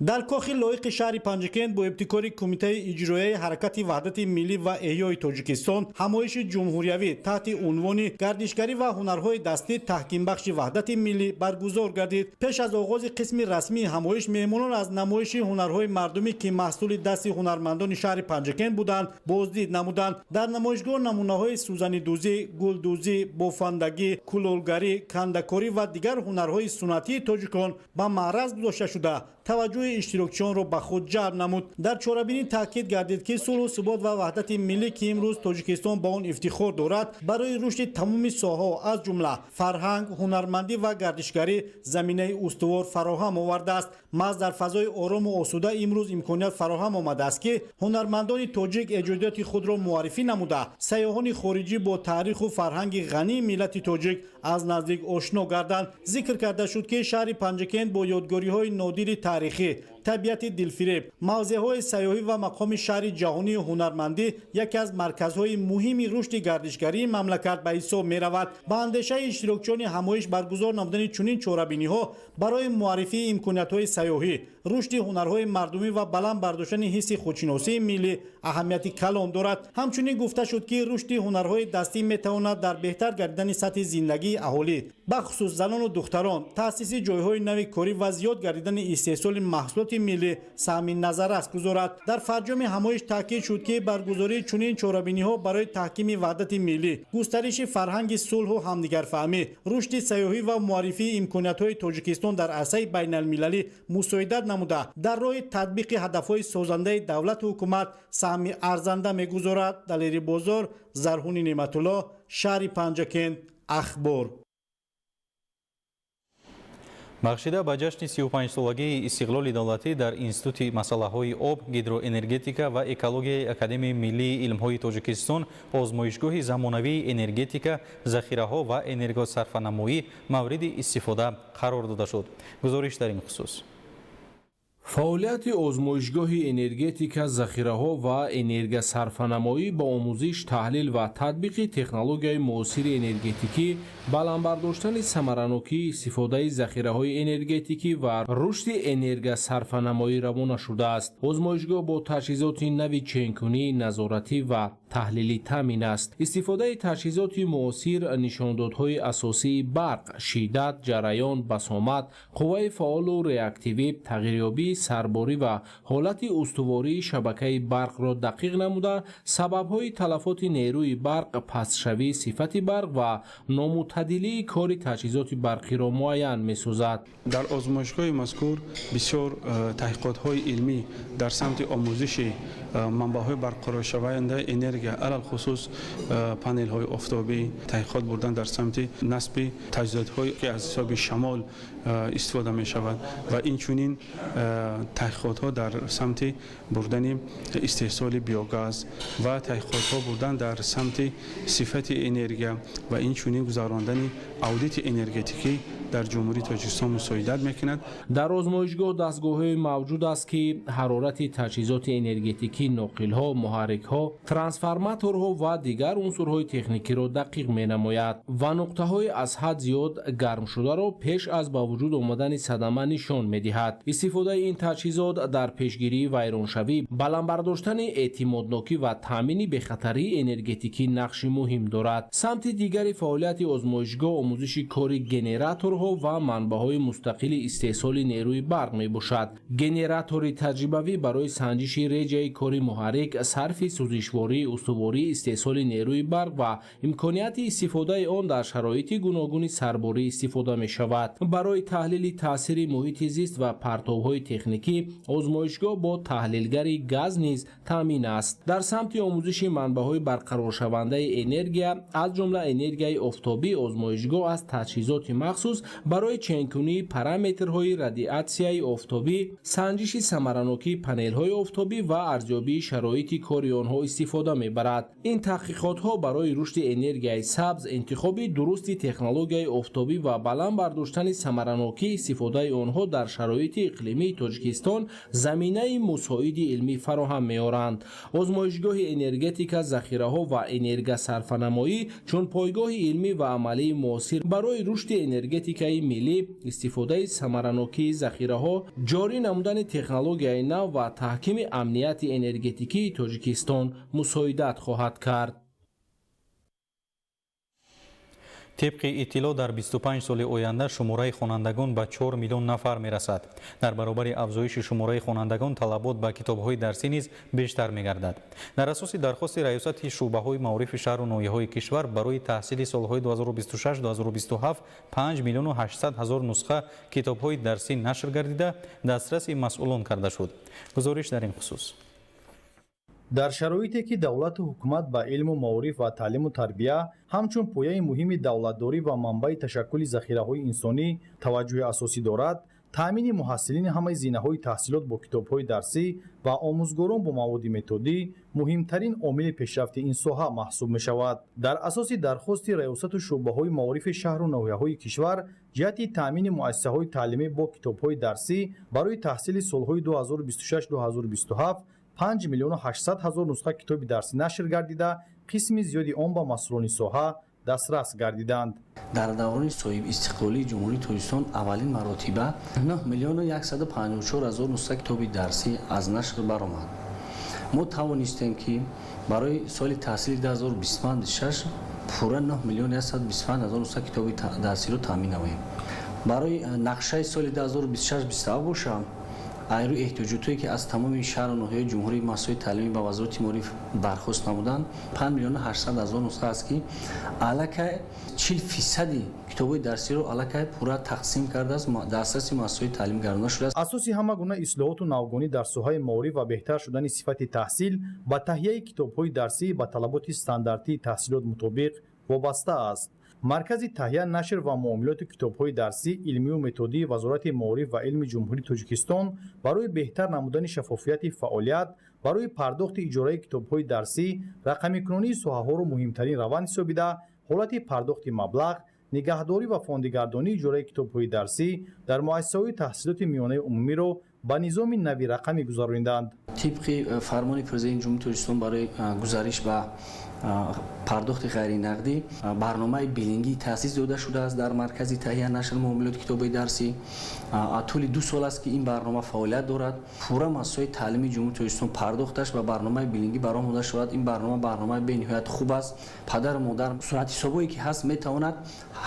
Дар кохи лоиқи шаҳри Панҷакент бо ибтикори Кумитаи иҷроияи Ҳаракати ваҳдати миллӣ ва эҳёи Тоҷикистон ҳамоиши ҷумҳуриявӣ таҳти унвони «Гардишгарӣ ва ҳунарҳои дастӣ: таҳкимбахши ваҳдати миллӣ» баргузор гардид. Пеш аз оғози қисми расмии ҳамоиш меҳмонон аз намоиши ҳунарҳои мардумӣ, ки маҳсули дасти ҳунармандони шаҳри Панҷакент буданд, боздид намуданд. Дар намоишгоҳ намунаҳои сӯзанидӯзӣ, гулдӯзӣ, бофандагӣ, кулолгарӣ, кандакорӣ ва дигар ҳунарҳои суннатии тоҷикон ба маъраз гузошта шуда, таваҷҷӯҳи Таваҷҷӯҳи иштирокчиёнро ба худ ҷалб намуд. Дар чорабинӣ таъкид гардид, ки сулҳу субот ва ваҳдати миллӣ, ки имрӯз Тоҷикистон ба он ифтихор дорад, барои рушди тамоми соҳаҳо, аз ҷумла фарҳанг, ҳунармандӣ ва гардишгарӣ заминаи устувор фароҳам овардааст. Маҳз дар фазои орому осуда имрӯз имконият фароҳам омадааст, ки ҳунармандони тоҷик эҷодиёти худро муаррифӣ намуда, сайёҳони хориҷӣ бо таъриху фарҳанги ғании миллати тоҷик аз наздик ошно гарданд. Зикр карда шуд, ки шаҳри Панҷакент бо ёдгориҳои нодири таърихӣ, табиати дилфиреб, мавзеъҳои сайёҳӣ ва мақоми шаҳри ҷаҳонии ҳунармандӣ яке аз марказҳои муҳими рушди гардишгарии мамлакат ба ҳисоб меравад. Ба андешаи иштирокчиёни ҳамоиш, баргузор намудани чунин чорабиниҳо барои муаррифии имкониятҳои сайёҳӣ, рушди ҳунарҳои мардумӣ ва баланд бардоштани ҳисси худшиносии миллӣ аҳамияти калон дорад. Ҳамчунин гуфта шуд, ки рушди ҳунарҳои дастӣ метавонад дар беҳтар гардидани сатҳи зиндагии аҳолӣ, бахусус занону духтарон, таъсиси ҷойҳои нави корӣ ва зиёд гардидани истеҳсоли маҳсулоти миллӣ саҳми назаррас гузорад. Дар фарҷоми ҳамоиш таъкид шуд, ки баргузории чунин чорабиниҳо барои таҳкими ваҳдати миллӣ, густариши фарҳанги сулҳу ҳамдигарфаҳмӣ, рушди сайёҳӣ ва муаррифии имкониятҳои Тоҷикистон дар арсаи байналмилалӣ мусоидат намуда, дар роҳи татбиқи ҳадафҳои созандаи давлату ҳукумат саҳми арзанда мегузорад. Далери Бозор, Зарҳуни Неъматулло, шаҳри Панҷакент, Ахбор. Бахшида ба ҷашни 35-солагии истиқлоли давлатӣ дар Институти масъалаҳои об, гидроэнергетика ва экологияи Академияи миллии илмҳои Тоҷикистон озмоишгоҳи замонавии энергетика, захираҳо ва энергосарфанамоӣ мавриди истифода қарор дода шуд. Гузориш дар ин хусус. Фаъолияти озмоишгоҳи энергетика, захираҳо ва энергосарфанамоӣ ба омӯзиш, таҳлил ва татбиқи технологияи муосири энергетикӣ, баланд бардоштани самаранокии истифодаи захираҳои энергетикӣ ва рушди энергосарфанамоӣ равона шудааст. Озмоишгоҳ бо таҷҳизоти нави ченкунӣ, назоратӣ ва таҳлилӣ таъмин аст. Истифодаи таҷҳизоти муосир нишондодҳои асосии барқ, шиддат, ҷараён, басомад, қувваи фаъолу реактивӣ, тағйирёбии сарборӣ ва ҳолати устувории шабакаи барқро дақиқ намуда, сабабҳои талафоти нерӯи барқ, пастшавии сифати барқ ва номӯътадилии кори таҷҳизоти барқиро муайян месозад. Дар озмоишгоҳи мазкур бисёр таҳқиқотҳои илмӣ дар самти омӯзиши манбаъҳои барқароршавандаи энергия, алалхусус панелҳои офтобӣ, таҳқиқот бурдан дар самти насби таҷҳизотҳое ки аз ҳисоби шамол истифода мешавад ва инчунин таҳқиқотҳо дар самти бурдани истеҳсоли биогаз ва таҳқиқотҳо бурдан дар самти сифати энергия ва инчунин гузарондани аудити энергетикӣ дар Ҷумҳурии Тоҷикистон мусоидат мекунад. Дар озмоишгоҳ дастгоҳҳое мавҷуд аст, ки ҳарорати таҷҳизоти энергетикӣ, ноқилҳо, муҳаррикҳо, трансформаторҳо ва дигар унсурҳои техникиро дақиқ менамояд ва нуқтаҳои аз ҳад зиёд гармшударо пеш аз ба вуҷуд омадани садама нишон медиҳад. Истифодаи ин таҷҳизот дар пешгирии вайроншавӣ, баланд бардоштани эътимоднокӣ ва таъмини бехатарии энергетикӣ нақши муҳим дорад. Самти дигари фаъолияти озмоишгоҳ омӯзиши кори генераторҳо ва манбаъҳои мустақили истеҳсоли нерӯи барқ мебошад. Генератори таҷрибавӣ барои санҷиши реҷаи кори муҳаррик, сарфи сӯзишворӣ, устувории истеҳсоли нерӯи барқ ва имконияти истифодаи он дар шароити гуногуни сарборӣ истифода мешавад. Барои таҳлили таъсири муҳити зист ва партовҳои техникӣ озмоишгоҳ бо таҳлилгари газ низ таъмин аст. Дар самти омӯзиши манбаъҳои барқароршавандаи энергия, аз ҷумла энергияи офтобӣ, озмоишгоҳ аз таҷҳизоти махсус барои ченкунии параметрҳои радиатсияи офтобӣ, санҷиши самаранокии панелҳои офтобӣ ва арзёбии шароити кори онҳо истифода мебарад. Ин таҳқиқотҳо барои рушди энергияи сабз, интихоби дурусти технологияи офтобӣ ва баланд бардоштани самаранокии истифодаи онҳо дар шароити иқлимии Тоҷикистон заминаи мусоиди илмӣ фароҳам меоранд. Озмоишгоҳи энергетика, захираҳо ва энергосарфанамоӣ чун пойгоҳи илмӣ ва амалии муосир барои рушди энергетикаи миллӣ, истифодаи самаранокии захираҳо, ҷорӣ намудани технологияи нав ва таҳкими амнияти энергетикии Тоҷикистон мусоидат хоҳад кард. Тибқи иттилоъ, дар 25 соли оянда шумораи хонандагон ба 4 миллион нафар мерасад. Дар баробари афзоиши шумораи хонандагон талабот ба китобҳои дарсӣ низ бештар мегардад. Дар асоси дархости раёсати шӯъбаҳои маорифи шаҳру ноҳияҳои кишвар барои таҳсили солҳои 2026-2027 5 миллиону 800 ҳазор нусха китобҳои дарсӣ нашр гардида, дастраси масъулон карда шуд. Гузориш дар ин хусус. Дар шароите ки давлату ҳукумат ба илму маориф ва таълиму тарбия ҳамчун пояи муҳими давлатдорӣ ва манбаи ташаккули захираҳои инсонӣ таваҷҷӯҳи асосӣ дорад, таъмини муҳассилини ҳамаи зинаҳои таҳсилот бо китобҳои дарсӣ ва омӯзгорон бо маводи методӣ муҳимтарин омили пешрафти ин соҳа маҳсуб мешавад. Дар асоси дархости раёсату шӯъбаҳои маорифи шаҳру ноҳияҳои кишвар ҷиҳати таъмини муассисаҳои таълимӣ бо китобҳои дарсӣ барои таҳсили солҳои 2026-2027 5 миллиону 800 ҳазор нусха китоби дарсӣ нашр гардида, қисми зиёди он ба масъулони соҳа дастрас гардиданд. Дар даврони соҳибистиқлолии Ҷумҳурии Тоҷикистон аввалин маротиба 9 миллиону 154 ҳазор нусха китоби дарсӣ аз нашр баромад. Мо тавонистем, ки барои соли таҳсили 2025-26 пурра 9 миллион 125 ҳазор нусха китоби дарсиро таъмин намоем. Барои нақшаи соли 2026-27 боша, айрӯи эҳтиёҷотое ки аз тамоми шаҳру ноҳияҳои ҷумҳурии муассисаҳои таълимӣ ба Вазорати маориф бархост намуданд, 5 миллиону 800 ҳазор нусха аст, ки аллакай 40 фисади китобҳои дарсиро аллакай пурра тақсим кардааст, дастраси муассисаҳои таълимӣ гардонда шудааст. Асоси ҳама гуна ислоҳоту навгонӣ дар соҳаи маориф ва беҳтар шудани сифати таҳсил ба таҳияи китобҳои дарсӣ ба талаботи стандартии таҳсилот мутобиқ вобаста аст. Маркази таҳия, нашр ва муомилоти китобҳои дарсӣ, илмию методии Вазорати маориф ва илми Ҷумҳурии Тоҷикистон барои беҳтар намудани шаффофияти фаъолият барои пардохти иҷораи китобҳои дарсӣ рақамикунонии соҳаҳоро муҳимтарин раванд ҳисобида, ҳолати пардохти маблағ, нигаҳдорӣ ва фондигардонии иҷораи китобҳои дарсӣ дар муассисаҳои таҳсилоти миёнаи умумиро ба низоми нави рақамӣ гузарониданд. Тибқи фармони Президенти Ҷумҳурии Тоҷикистон барои гузариш ба пардохти ғайринақдӣ барномаи биллингӣ таъсис дода шудааст дар маркази таҳия, нашр, муомилоти китобҳои дарсӣ. Тӯли 2 сол аст, ки ин барнома фаъолият дорад. Пурра муассисаҳои таълимии Ҷумҳурии Тоҷикистон пардохташ ба барномаи биллингӣ ба роҳ монда шавад. Ин барнома барномаи бениҳоят хуб аст. Падару модар суратҳисобое ки ҳаст, метавонад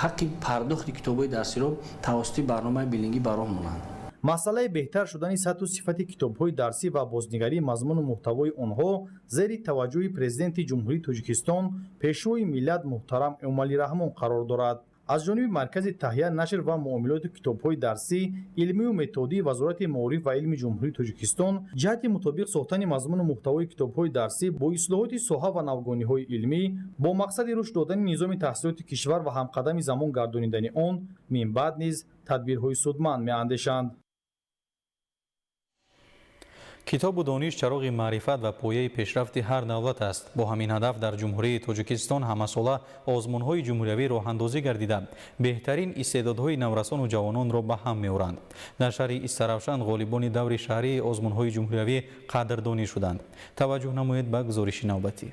ҳаққи пардохти китобҳои дарсиро тавассути барномаи биллингӣ ба роҳ монанд. Масъалаи беҳтар шудани сатҳу сифати китобҳои дарсӣ ва бознигарии мазмуну муҳтавои онҳо зери таваҷҷӯҳи Президенти Ҷумҳурии Тоҷикистон, Пешвои миллат муҳтарам Эмомалӣ Раҳмон қарор дорад. Аз ҷониби Маркази таҳия, нашр ва муомилоти китобҳои дарсӣ, илмию методии Вазорати маориф ва илми Ҷумҳурии Тоҷикистон ҷиҳати мутобиқ сохтани мазмуну муҳтавои китобҳои дарсӣ бо ислоҳоти соҳа ва навгониҳои илмӣ бо мақсади рушд додани низоми таҳсилоти кишвар ва ҳамқадами замон гардонидани он минбаъд низ тадбирҳои судманд меандешанд. Китобу дониш чароғи маърифат ва пояи пешрафти ҳар давлат аст. Бо ҳамин ҳадаф дар Ҷумҳурии Тоҷикистон ҳамасола озмунҳои ҷумҳуриявӣ роҳандозӣ гардида, беҳтарин истеъдодҳои наврасону ҷавононро ба ҳам меоранд. Дар шаҳри Истаравшан ғолибони даври шаҳрии озмунҳои ҷумҳуриявӣ қадрдонӣ шуданд. Таваҷҷӯҳ намоед ба гузориши навбатӣ.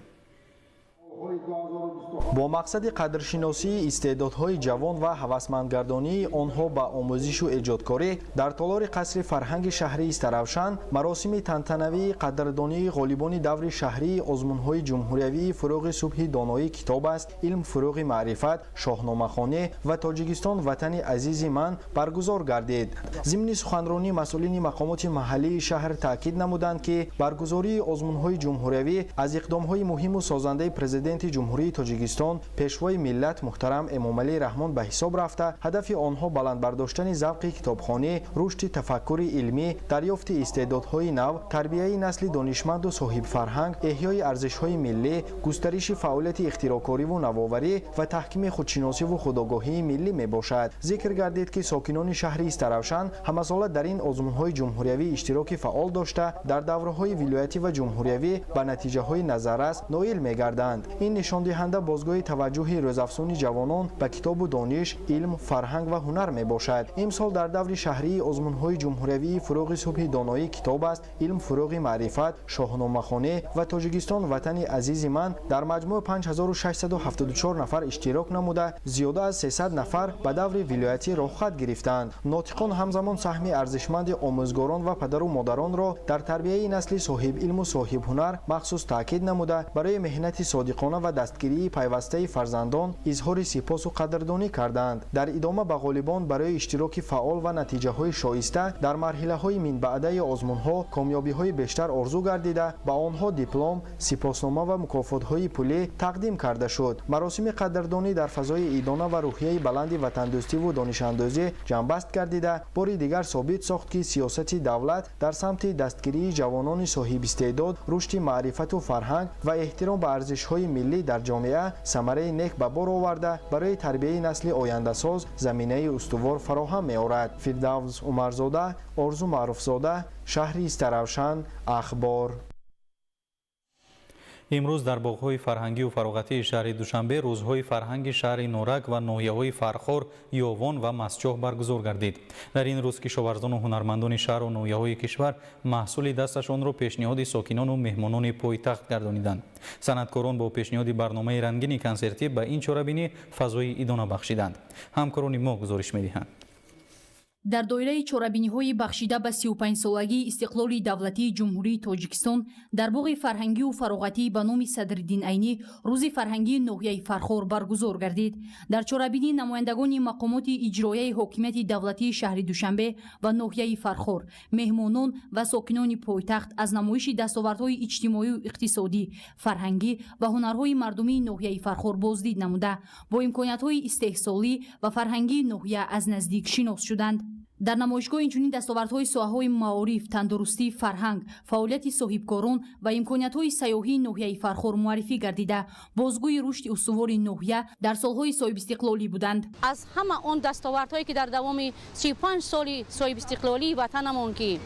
Бо мақсади қадршиносии истеъдодҳои ҷавон ва ҳавасмандгардонии онҳо ба омӯзишу эҷодкорӣ дар толори қасри фарҳанги шаҳри Истаравшан маросими тантанавии қадрдонии ғолибони даври шаҳрии озмунҳои ҷумҳуриявии «Фурӯғи субҳи доноӣ китоб аст», «Илм фурӯғи маърифат», «Шоҳномахонӣ» ва «Тоҷикистон ватани азизи ман» баргузор гардид. Зимни суханронӣ масъулини мақомоти маҳаллии шаҳр таъкид намуданд, ки баргузории озмунҳои ҷумҳуриявӣ аз иқдомҳои муҳиму созандаи Президенти Ҷумҳурии Тоҷикистон, Пешвои миллат муҳтарам Эмомалӣ Раҳмон ба ҳисоб рафта, ҳадафи онҳо баланд бардоштани завқи китобхонӣ, рушди тафаккури илмӣ, дарёфти истеъдодҳои нав, тарбияи насли донишманду соҳибфарҳанг, эҳёи арзишҳои миллӣ, густариши фаъолияти ихтироъкориву навоварӣ ва таҳкими худшиносиву худогоҳии миллӣ мебошад. Зикр гардид, ки сокинони шаҳри Истаравшан ҳамасола дар ин озмунҳои ҷумҳуриявӣ иштироки фаъол дошта, дар давраҳои вилоятӣ ва ҷумҳуриявӣ ба натиҷаҳои назаррас ноил мегарданд. Ин нишондиҳанда бозгоҳи таваҷҷӯҳи рӯзафзуни ҷавонон ба китобу дониш, илм, фарҳанг ва ҳунар мебошад. Имсол дар даври шаҳрии озмунҳои ҷумҳуриявии «Фурӯғи субҳи доноӣ китоб аст», «Илм фурӯғи маърифат», «Шоҳномахонӣ» ва «Тоҷикистон ватани азизи ман» дар маҷмӯъ 5674 нафар иштирок намуда, зиёда аз 300 нафар ба даври вилоятӣ роҳхат гирифтанд. Нотиқон ҳамзамон саҳми арзишманди омӯзгорон ва падару модаронро дар тарбияи насли соҳибилму соҳибҳунар махсус таъкид намуда, барои меҳнати содиқона ва дастгирии пайвастаи пайвастаи фарзандон изҳори сипосу қадрдонӣ карданд. Дар идома ба ғолибон барои иштироки фаъол ва натиҷаҳои шоиста дар марҳилаҳои минбаъдаи озмунҳо комёбиҳои бештар орзу гардида, ба онҳо диплом, сипоснома ва мукофотҳои пулӣ тақдим карда шуд. Маросими қадрдонӣ дар фазои идона ва рӯҳияи баланди ватандӯстиву донишандӯзӣ ҷамъбаст гардида, бори дигар собит сохт, ки сиёсати давлат дар самти дастгирии ҷавонони соҳибистеъдод, рушди маърифату фарҳанг ва эҳтиром ба арзишҳои миллӣ дар ҷомеа самараи нек ба бор оварда, барои тарбияи насли ояндасоз заминаи устувор фароҳам меорад. Фирдавс Умарзода, Орзу Маъруфзода, шаҳри Истаравшан, Ахбор. Имрӯз дар боғҳои фарҳангию фароғатии шаҳри Душанбе рӯзҳои фарҳанги шаҳри Норак ва ноҳияҳои Фархор, Ёвон ва Мастчоҳ баргузор гардид. Дар ин рӯз кишоварзону ҳунармандони шаҳру ноҳияҳои кишвар маҳсули дасташонро пешниҳоди сокинону меҳмонони пойтахт гардониданд. Санъаткорон бо пешниҳоди барномаи рангини консертӣ ба ин чорабинӣ фазои идона бахшиданд. Ҳамкорони мо гузориш медиҳанд. Дар доираи чорабиниҳои бахшида ба 35-солагии истиқлоли давлатии Ҷумҳурии Тоҷикистон дар боғи фарҳангию фароғатӣ ба номи Садриддин Айнӣ рӯзи фарҳангии ноҳияи Фархор баргузор гардид. Дар чорабинӣ намояндагони мақомоти иҷрояи ҳокимияти давлатии шаҳри Душанбе ва ноҳияи Фархор, меҳмонон ва сокинони пойтахт аз намоиши дастовардҳои иҷтимоию иқтисодӣ, фарҳангӣ ва ҳунарҳои мардумии ноҳияи Фархор боздид намуда, бо имкониятҳои истеҳсолӣ ва фарҳангии ноҳия аз наздик шинос шуданд. Дар намоишгоҳ инчунин дастовардҳои соҳаҳои маориф, тандурустӣ, фарҳанг, фаъолияти соҳибкорон ва имкониятҳои сайёҳии ноҳияи Фархор муаррифӣ гардида, бозгӯи рушди устувори ноҳия дар солҳои соҳибистиқлолӣ буданд. Аз ҳама он дастовардҳое ки дар давоми 35 соли соҳибистиқлолии ватанамон, ки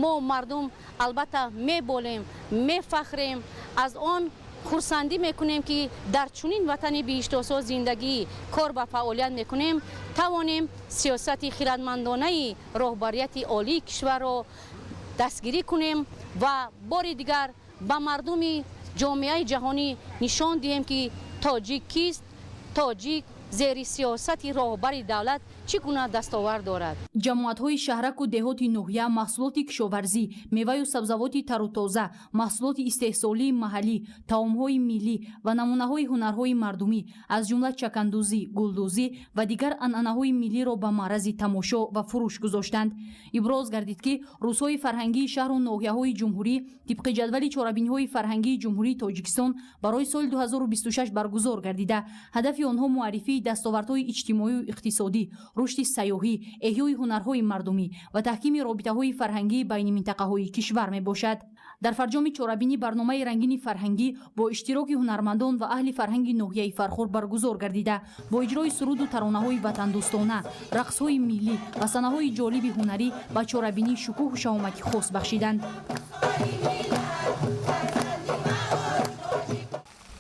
мо мардум албатта меболем, мефахрем, аз он хурсандӣ мекунем, ки дар чунин ватани биҳиштосо зиндагӣ, кор ва фаъолият мекунем, тавонем сиёсати хирадмандонаи роҳбарияти олии кишварро дастгирӣ кунем ва бори дигар ба мардуми ҷомеаи ҷаҳонӣ нишон диҳем, ки тоҷик кист, тоҷик зери сиёсати роҳбари давлат чӣ гуна дастовард дорад. Ҷамоатҳои шаҳраку деҳоти ноҳия маҳсулоти кишоварзӣ, меваю сабзавоти тару тоза, маҳсулоти истеҳсолии маҳаллӣ, таомҳои миллӣ ва намунаҳои ҳунарҳои мардумӣ, аз ҷумла чакандӯзӣ, гулдӯзӣ ва дигар анъанаҳои миллиро ба маърази тамошо ва фурӯш гузоштанд. Иброз гардид, ки рӯзҳои фарҳангии шаҳру ноҳияҳои ҷумҳурӣ тибқи ҷадвали чорабиниҳои фарҳангии Ҷумҳурии Тоҷикистон барои соли 2026 баргузор гардида, ҳадафи онҳо муаррифии дастовардҳои иҷтимоию иқтисодӣ, рушди сайёҳӣ, эҳёи ҳунарҳои мардумӣ ва таҳкими робитаҳои фарҳангии байни минтақаҳои кишвар мебошад. Дар фарҷоми чорабинӣ барномаи рангини фарҳангӣ бо иштироки ҳунармандон ва аҳли фарҳанги ноҳияи Фархор баргузор гардида, бо иҷрои суруду таронаҳои ватандӯстона, рақсҳои миллӣ ва саҳнаҳои ҷолиби ҳунарӣ ба чорабинӣ шукӯҳу шаҳомати хос бахшиданд.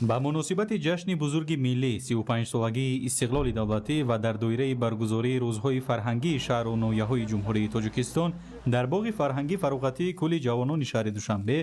Ба муносибати ҷашни бузурги миллӣ, 35-солагии истиқлоли давлатӣ ва дар доираи баргузории рӯзҳои фарҳангии шаҳру ноҳияҳои Ҷумҳурии Тоҷикистон дар боғи фарҳангӣ фароғатии кулли ҷавонони шаҳри Душанбе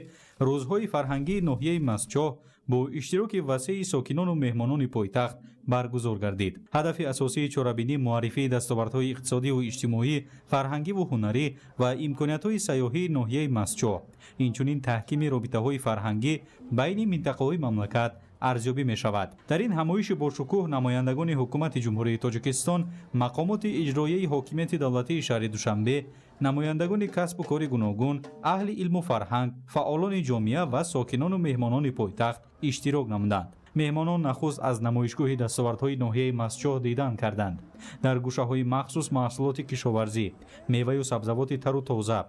рӯзҳои фарҳангии ноҳияи Мастчоҳ бо иштироки васеи сокинону меҳмонони пойтахт баргузор гардид. Ҳадафи асосии чорабинӣ муаррифии дастовардҳои иқтисодиву иҷтимоӣ, фарҳангиву ҳунарӣ ва имкониятҳои сайёҳии ноҳияи Мастчоҳ, инчунин таҳкими робитаҳои фарҳангӣ байни минтақаҳои мамлакат арзёбӣ мешавад. Дар ин ҳамоиши бошукӯҳ намояндагони ҳукумати Ҷумҳурии Тоҷикистон, мақомоти иҷроияи ҳокимияти давлатии шаҳри Душанбе, намояндагони касбу кори гуногун, аҳли илму фарҳанг, фаъолони ҷомеа ва сокинону меҳмонони пойтахт иштирок намуданд. Меҳмонон нахуст аз намоишгоҳи дастовардҳои ноҳияи Мастчоҳ дидан карданд. Дар гӯшаҳои махсус маҳсулоти кишоварзӣ, меваю сабзавоти тару тоза,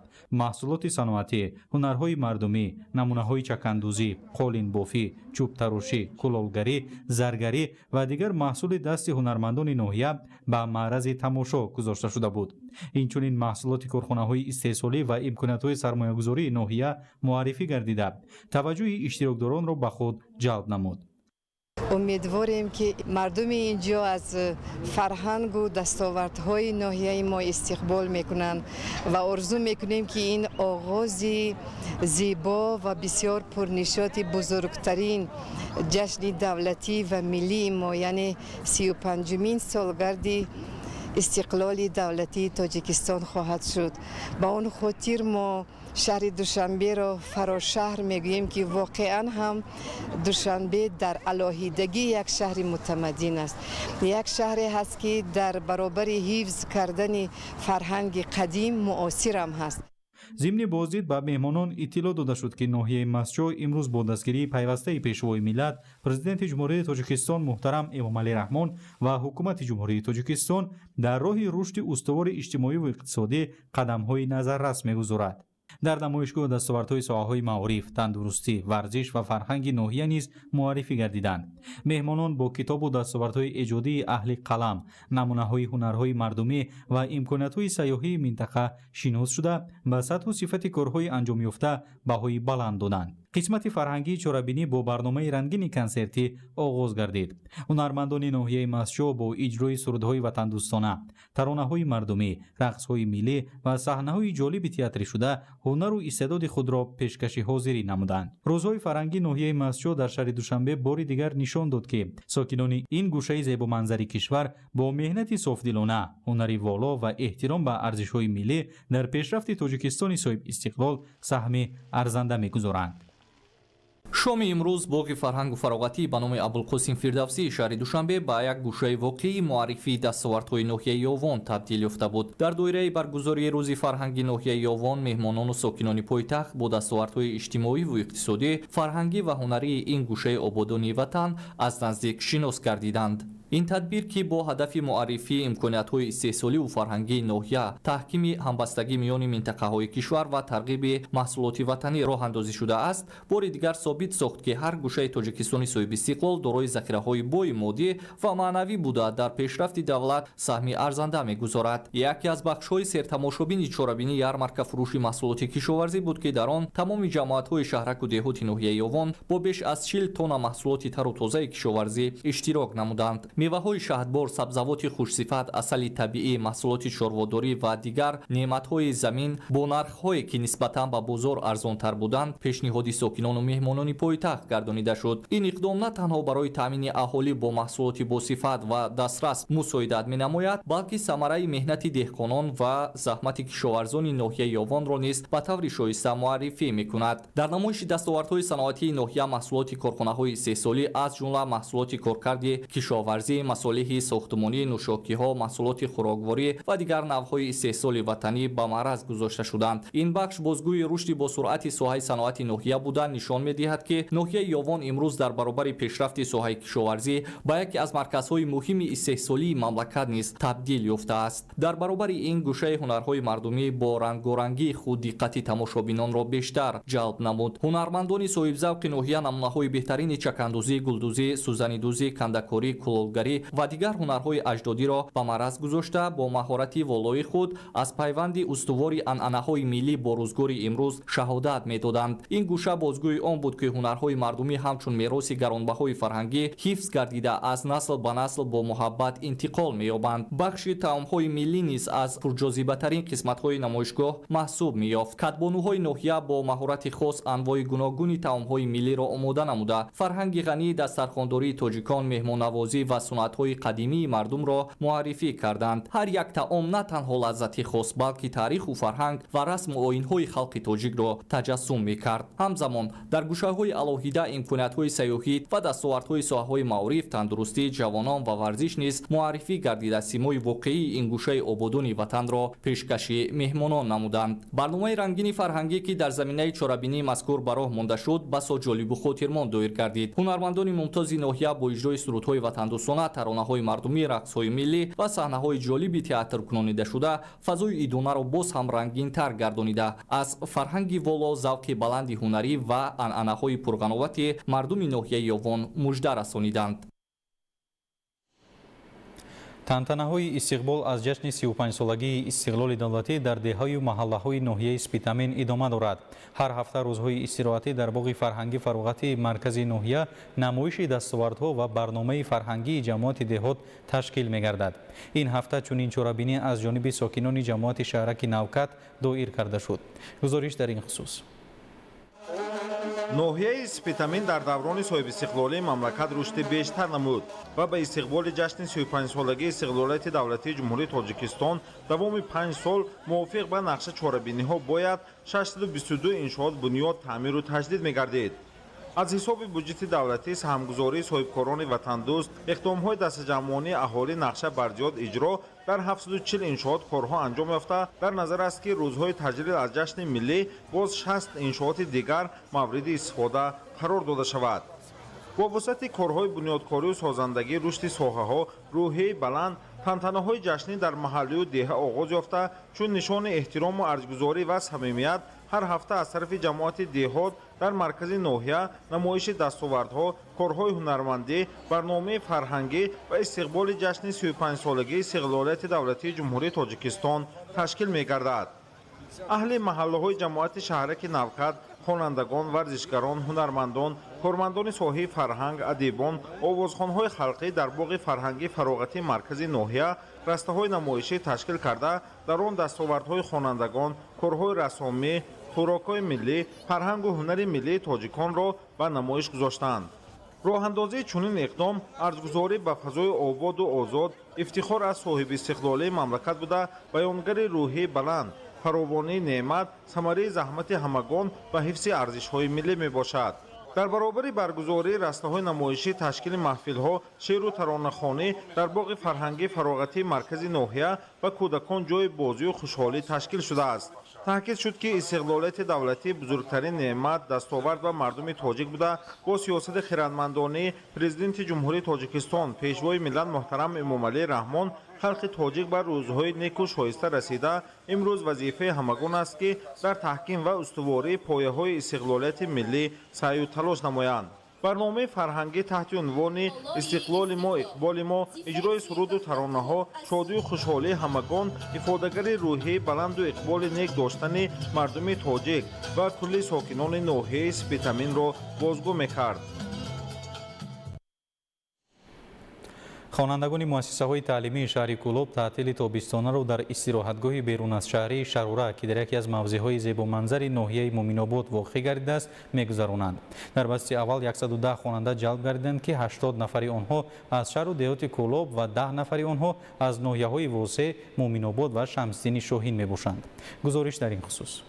маҳсулоти саноатӣ, ҳунарҳои мардумӣ, намунаҳои чакандӯзӣ, қолинбофӣ, чӯбтарошӣ, кулолгарӣ, заргарӣ ва дигар маҳсули дасти ҳунармандони ноҳия ба маърази тамошо гузошта шуда буд. Инчунин маҳсулоти корхонаҳои истеҳсолӣ ва имкониятҳои сармоягузории ноҳия муаррифӣ гардида, таваҷҷӯҳи иштирокдоронро ба худ ҷалб намуд. Умедворем, ки мардуми инҷо аз фарҳангу дастовардҳои ноҳияи мо истиқбол мекунанд ва орзу мекунем, ки ин оғози зебо ва бисёр пурнишоти бузургтарин ҷашни давлатӣ ва миллии мо, яъне 35-умин солгарди истиқлоли давлатии Тоҷикистон хоҳад шуд. Ба он хотир мо Шаҳри Душанберо фарошаҳр мегӯем, ки воқеан ҳам Душанбе дар алоҳидагӣ як шаҳри мутамаддин аст. Як шаҳре ҳаст, ки дар баробари ҳифз кардани фарҳанги қадим муосирам ҳаст. Зимни боздид ба меҳмонон иттилоъ дода шуд, ки ноҳияи Мастчоҳ имрӯз бо дастгирии пайвастаи Пешвои миллат, Президенти Ҷумҳурии Тоҷикистон муҳтарам Эмомалӣ Раҳмон ва Ҳукумати Ҷумҳурии Тоҷикистон дар роҳи рушди устувори иҷтимоиву иқтисодӣ қадамҳои назаррас мегузорад. Дар намоишгоҳ дастовардҳои соҳаҳои маориф, тандурустӣ, варзиш ва фарҳанги ноҳия низ муаррифӣ гардиданд. Меҳмонон бо китобу дастовардҳои эҷодии аҳли қалам, намунаҳои ҳунарҳои мардумӣ ва имкониятҳои сайёҳии минтақа шинос шуда, ба сатҳу сифати корҳои анҷомёфта баҳои баланд доданд. Қисмати фарҳангии чорабинӣ бо барномаи рангини консертӣ оғоз гардид. Ҳунармандони ноҳияи Мастчоҳ бо иҷрои сурудҳои ватандӯстона, таронаҳои мардумӣ, рақсҳои миллӣ ва саҳнаҳои ҷолиби театрӣ шуда ҳунару истеъдоди худро пешкаши ҳозирӣ намуданд. Рӯзҳои фарҳангии ноҳияи Мастчоҳ дар шаҳри Душанбе бори дигар нишон дод, ки сокинони ин гӯшаи зебоманзари кишвар бо меҳнати софдилона, ҳунари воло ва эҳтиром ба арзишҳои миллӣ дар пешрафти Тоҷикистони соҳибистиқлол саҳми арзанда мегузоранд. Шоми имрӯз боғи фарҳангу фароғатӣ ба номи Абулқосим Фирдавсии шаҳри Душанбе ба як гӯшаи воқеии муаррифии дастовардҳои ноҳияи Ёвон табдил ёфта буд. Дар доираи баргузории Рӯзи фарҳанги ноҳияи Ёвон меҳмонону сокинони пойтахт бо дастовардҳои иҷтимоиву иқтисодӣ, фарҳангӣ ва ҳунарии ин гӯшаи ободонии ватан аз наздик шинос гардиданд. Ин тадбир, ки бо ҳадафи муаррифии имкониятҳои истеҳсоливу фарҳангии ноҳия, таҳкими ҳамбастагӣ миёни минтақаҳои кишвар ва тарғиби маҳсулоти ватанӣ роҳандозӣ шудааст, бори дигар собит сохт, ки ҳар гӯшаи Тоҷикистони соҳибистиқлол дорои захираҳои бои моддӣ ва маънавӣ буда, дар пешрафти давлат саҳми арзанда мегузорад. Яке аз бахшҳои сертамошобини чорабинӣ ярмарка фурӯши маҳсулоти кишоварзӣ буд, ки дар он тамоми ҷамоатҳои шаҳраку деҳоти ноҳияи Ёвон бо беш аз 40 тонна маҳсулоти тару тозаи кишоварзӣ иштирок намуданд. Меваҳои шаҳдбор, сабзавоти хушсифат, асали табиӣ, маҳсулоти чорводорӣ ва дигар неъматҳои замин бо нархҳое, ки нисбатан ба бозор арзонтар буданд, пешниҳоди сокинону меҳмонони пойтахт гардонида шуд. Ин иқдом на танҳо барои таъмини аҳолӣ бо маҳсулоти босифат ва дастрас мусоидат менамояд, балки самараи меҳнати деҳқонон ва заҳмати кишоварзони ноҳияи Ёвонро низ ба таври шоиста муаррифӣ мекунад. Дар намоиши дастовардҳои саноатии ноҳия маҳсулоти корхонаҳои истеҳсолӣ, аз ҷумла маҳсулоти коркарди кишоварзӣ, масолеҳи сохтмонӣ, нӯшокиҳо, маҳсулоти хӯрокворӣ ва дигар навъҳои истеҳсоли ватанӣ ба маъраз гузошта шуданд. Ин бахш бозгӯи рушди босуръати соҳаи саноати ноҳия буда, нишон медиҳад, ки ноҳияи Ёвон имрӯз дар баробари пешрафти соҳаи кишоварзӣ ба яке аз марказҳои муҳими истеҳсолии мамлакат низ табдил ёфтааст. Дар баробари ин, гӯшаи ҳунарҳои мардумӣ бо рангорангии худ диққати тамошобинонро бештар ҷалб намуд. Ҳунармандони соҳибзавқи ноҳия намунаҳои беҳтарини чакандӯзӣ, гулдӯзӣ, сӯзанидӯзӣ, кандакорӣ, кулолгарӣ ва дигар ҳунарҳои аҷдодиро ба маъраз гузошта, бо маҳорати волои худ аз пайванди устувори анъанаҳои миллӣ бо рӯзгори имрӯз шаҳодат медоданд. Ин гӯша бозгӯи он буд, ки ҳунарҳои мардумӣ ҳамчун мероси гаронбаҳои фарҳангӣ ҳифз гардида, аз насл ба насл бо муҳаббат интиқол меёбанд. Бахши таомҳои миллӣ низ аз пурҷозибатарин қисматҳои намоишгоҳ маҳсуб меёфт. Кадбонуҳои ноҳия бо маҳорати хос анвои гуногуни таомҳои миллиро омода намуда, фарҳанги ғании дастархондории тоҷикон, меҳмоннавозӣ ва суннатҳои қадимии мардумро муаррифӣ карданд. Ҳар як таом на танҳо лаззати хос, балки таъриху фарҳанг ва расму оинҳои халқи тоҷикро таҷассум мекард. Ҳамзамон дар гӯшаҳои алоҳида имкониятҳои сайёҳӣ ва дастовардҳои соҳаҳои маориф, тандурустӣ, ҷавонон ва варзиш низ муаррифӣ гардида, симои воқеии ин гӯшаи ободони ватанро пешкаши меҳмонон намуданд. Барномаи рангини фарҳангӣ, ки дар заминаи чорабинии мазкур ба роҳ монда шуд, басо ҷолибу хотирмон доир гардид. Ҳунармандони мумтози ноҳия бо иҷрои сурудҳои ватандӯстона, таронаҳои мардумӣ, рақсҳои миллӣ ва саҳнаҳои ҷолиби театркунонидашуда фазои идонаро боз ҳам рангинтар гардонида, аз фарҳанги воло, завқи баланди ҳунарӣ ва анъанаҳои пурғановати мардуми ноҳияи Ёвон мужда расониданд. Тантанаҳои истиқбол аз ҷашни 35-солагии истиқлоли давлатӣ дар деҳаю маҳаллаҳои ноҳияи Спитамен идома дорад. Ҳар ҳафта рӯзҳои истироҳатӣ дар боғи фарҳангӣ фароғатии маркази ноҳия намоиши дастовардҳо ва барномаи фарҳангии ҷамоати деҳот ташкил мегардад. Ин ҳафта чунин чорабинӣ аз ҷониби сокинони ҷамоати шаҳраки Навкат доир карда шуд. Гузориш дар ин хусус. Ноҳияи Спитамин дар даврони соҳибистиқлолии мамлакат рушди бештар намуд ва ба истиқболи ҷашни 35-солагии истиқлолияти давлатии Ҷумҳурии Тоҷикистон давоми 5 сол мувофиқ ба нақша чорабиниҳо бояд 622 иншоот бунёд, таъмиру таҷдид мегардид. Аз ҳисоби буҷети давлатӣ, саҳмгузории соҳибкорони ватандӯст, иқдомҳои дастаҷамъонии аҳолӣ нақша барзиёд иҷро дар 740 иншоот корҳо анҷом ёфта, дар назар аст, ки рӯзҳои таҷлил аз ҷашни миллӣ боз 60 иншооти дигар мавриди истифода қарор дода шавад. Бо вусъати корҳои бунёдкорию созандагӣ, рушди соҳаҳо, рӯҳияи баланд, тантанаҳои ҷашнӣ дар маҳаллию деҳа оғоз ёфта, чун нишони эҳтирому арҷгузорӣ ва самимият ҳар ҳафта аз тарафи ҷамоати деҳот дар маркази ноҳия намоиши дастовардҳо, корҳои ҳунармандӣ, барномаи фарҳангӣ ва истиқболи ҷашни 35-солагии истиқлолияти давлатии Ҷумҳурии Тоҷикистон ташкил мегардад. Аҳли маҳаллаҳои ҷамоати шаҳраки Навкат, хонандагон, варзишгарон, ҳунармандон, кормандони соҳаи фарҳанг, адибон, овозхонҳои халқӣ дар боғи фарҳангии фароғатии маркази ноҳия растаҳои намоишӣ ташкил карда, дар он дастовардҳои хонандагон, корҳои рассомӣ, хӯрокҳои миллӣ, фарҳангу ҳунари миллии тоҷиконро ба намоиш гузоштанд. Роҳандозии чунин иқдом арзгузорӣ ба фазои ободу озод, ифтихор аз соҳибистиқлолии мамлакат буда, баёнгари рӯҳии баланд, фаровонии неъмат, самараи заҳмати ҳамагон ва ҳифзи арзишҳои миллӣ мебошад. Дар баробари баргузории растаҳои намоишӣ, ташкили маҳфилҳо, шеъру таронахонӣ дар боғи фарҳангии фароғатии маркази ноҳия ва кӯдакон ҷои бозию хушҳолӣ ташкил шудааст. Таъкид шуд, ки истиқлолияти давлатӣ бузургтарин неъмат, дастовард ба мардуми тоҷик буда, бо сиёсати хирадмандонии Президенти Ҷумҳурии Тоҷикистон, Пешвои миллат муҳтарам Эмомалӣ Раҳмон халқи тоҷик ба рӯзҳои неку шоиста расида, имрӯз вазифаи ҳамагон аст, ки дар таҳким ва устувории пояҳои истиқлолияти миллӣ саъю талош намоянд. Барномаи фарҳангӣ таҳти унвони «Истиқлоли мо, иқболи мо», иҷрои суруду таронаҳо, шодию хушҳолии ҳамагон ифодагари рӯҳияи баланду иқболи нек доштани мардуми тоҷик ва кулли сокинони ноҳияи Спитаминро бозгӯ мекард. Хонандагони муассисаҳои таълимии шаҳри Кӯлоб таътили тобистонаро дар истироҳатгоҳи берун аз шаҳрии Шарора, ки дар яке аз мавзеъҳои зебоманзари ноҳияи Муъминобод воқеъ гардидааст, мегузаронанд. Дар басти аввал 110 хонанда ҷалб гардиданд, ки 80 нафари онҳо аз шаҳру деҳоти Кӯлоб ва 10 нафари онҳо аз ноҳияҳои Восеъ, Муъминобод ва Шамсиддини Шоҳин мебошанд. Гузориш дар ин хусус.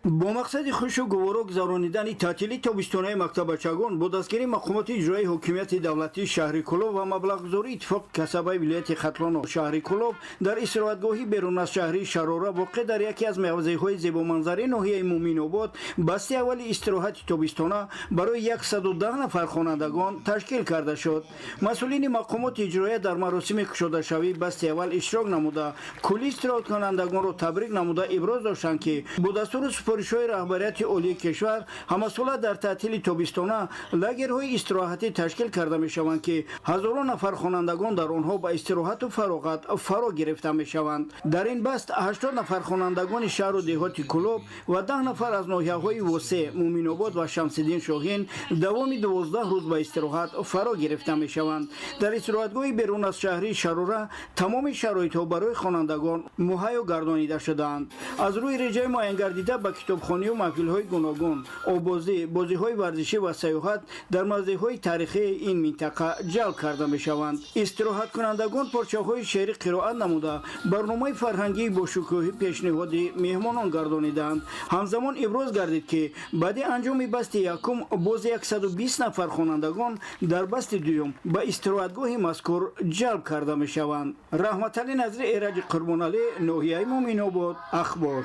Бо мақсади хушу гуворо гузаронидани таътили тобистонаи мактаббачагон бо дастгирии мақомоти иҷроии ҳокимияти давлатии шаҳри Кӯлоб ва маблағгузории иттифоқи касабаи вилояти Хатлону шаҳри Кӯлоб дар истироҳатгоҳи берун аз шаҳрии Шарора воқеъ дар яке аз мавзеъҳои зебоманзари ноҳияи Муъминобод басти аввали истироҳати тобистона барои 110 нафар хонандагон ташкил карда шуд. Масъулини мақомоти иҷроия дар маросими кушодашавии басти аввал иштирок намуда, кулли истироҳаткунандагонро табрик намуда, иброз доштанд, ки бо дастуру супоришҳои раҳбарияти олии кишвар ҳамасола дар таътили тобистона лагерҳои истироҳатӣ ташкил карда мешаванд, ки ҳазорон нафар хонандагон дар онҳо ба истироҳату фароғат фаро гирифта мешаванд. Дар ин баст 80 нафар хонандагони шаҳру деҳоти Кӯлоб ва 10 нафар аз ноҳияҳои Восеъ, Муъминобод ва Шамсиддин Шоҳин давоми 12 рӯз ба истироҳат фаро гирифта мешаванд. Дар истироҳатгоҳи берун аз шаҳрии Шарора тамоми шароитҳо барои хонандагон муҳайё гардонида шудаанд. Аз рӯи реҷаи муайянгардида ба китобхонию маҳфилҳои гуногун, оббозӣ, бозиҳои варзишӣ ва сайёҳат дар мавзеъҳои таърихии ин минтақа ҷалб карда мешаванд. Истироҳаткунандагон порчаҳои шеърӣ қироат намуда, барномаи фарҳангии бошукӯҳӣ пешниҳоди меҳмонон гардонидаанд. Ҳамзамон иброз гардид, ки баъди анҷоми басти якум боз 120 нафар хонандагон дар басти дуюм ба истироҳатгоҳи мазкур ҷалб карда мешаванд. Раҳматалӣ Назри, Эраҷи Қурбоналӣ, ноҳияи Муъминобод, Ахбор.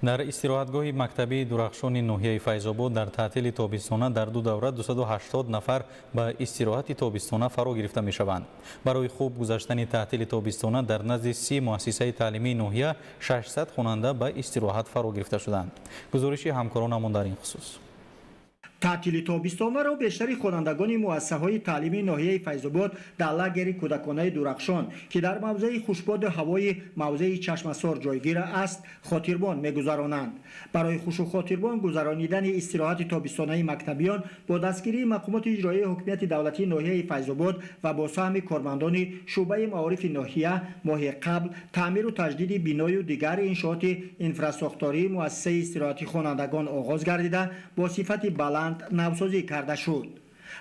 Дар истироҳатгоҳи мактабии Дурахшони ноҳияи Файзобод дар таътили тобистона дар ду давра 280 нафар ба истироҳати тобистона фаро гирифта мешаванд. Барои хуб гузаштани таътили тобистона дар назди 30 муассисаи таълимии ноҳия 600 хонанда ба истироҳат фаро гирифта шуданд. Гузориши ҳамкоронамон дар ин хусус. Таътили тобистонаро бештари хонандагони муассисаҳои таълимии ноҳияи Файзобод дар лагери кӯдаконаи Дурахшон, ки дар мавзеи хушбоду ҳавои мавзеи Чашмасор ҷойгир аст, хотирбон мегузаронанд. Барои хушу хотирбон гузаронидани истироҳати тобистонаи мактабиён бо дастгирии мақомоти иҷроияи ҳокимияти давлатии ноҳияи Файзобод ва бо саҳми кормандони шӯъбаи маорифи ноҳия моҳи қабл таъмиру таҷдиди биною дигар иншооти инфрасохтории муассисаи истироҳати хонандагон оғоз гардида, бо сифати баланд навсозӣ карда шуд.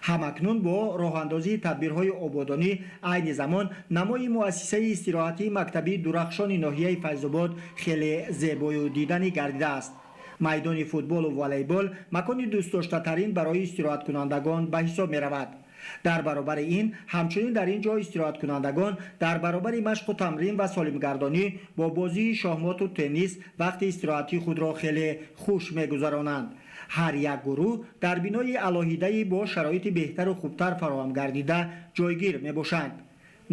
Ҳамакнун бо роҳандозии тадбирҳои ободонӣ айни замон намои муассисаи истироҳатии мактабии Дурахшони ноҳияи Файзобод хеле зебою диданӣ гардидааст. Майдони футболу волейбол макони дӯстдоштатарин барои истироҳаткунандагон ба ҳисоб меравад. Дар баробари ин ҳамчунин дар ин ҷо истироҳаткунандагон дар баробари машқу тамрин ва солимгардонӣ бо бозии шоҳмоту теннис вақти истироҳатии худро хеле хуш мегузаронанд. Ҳар як гурӯҳ дар бинои алоҳидаи бо шароити беҳтару хубтар фароҳам гардида ҷойгир мебошанд.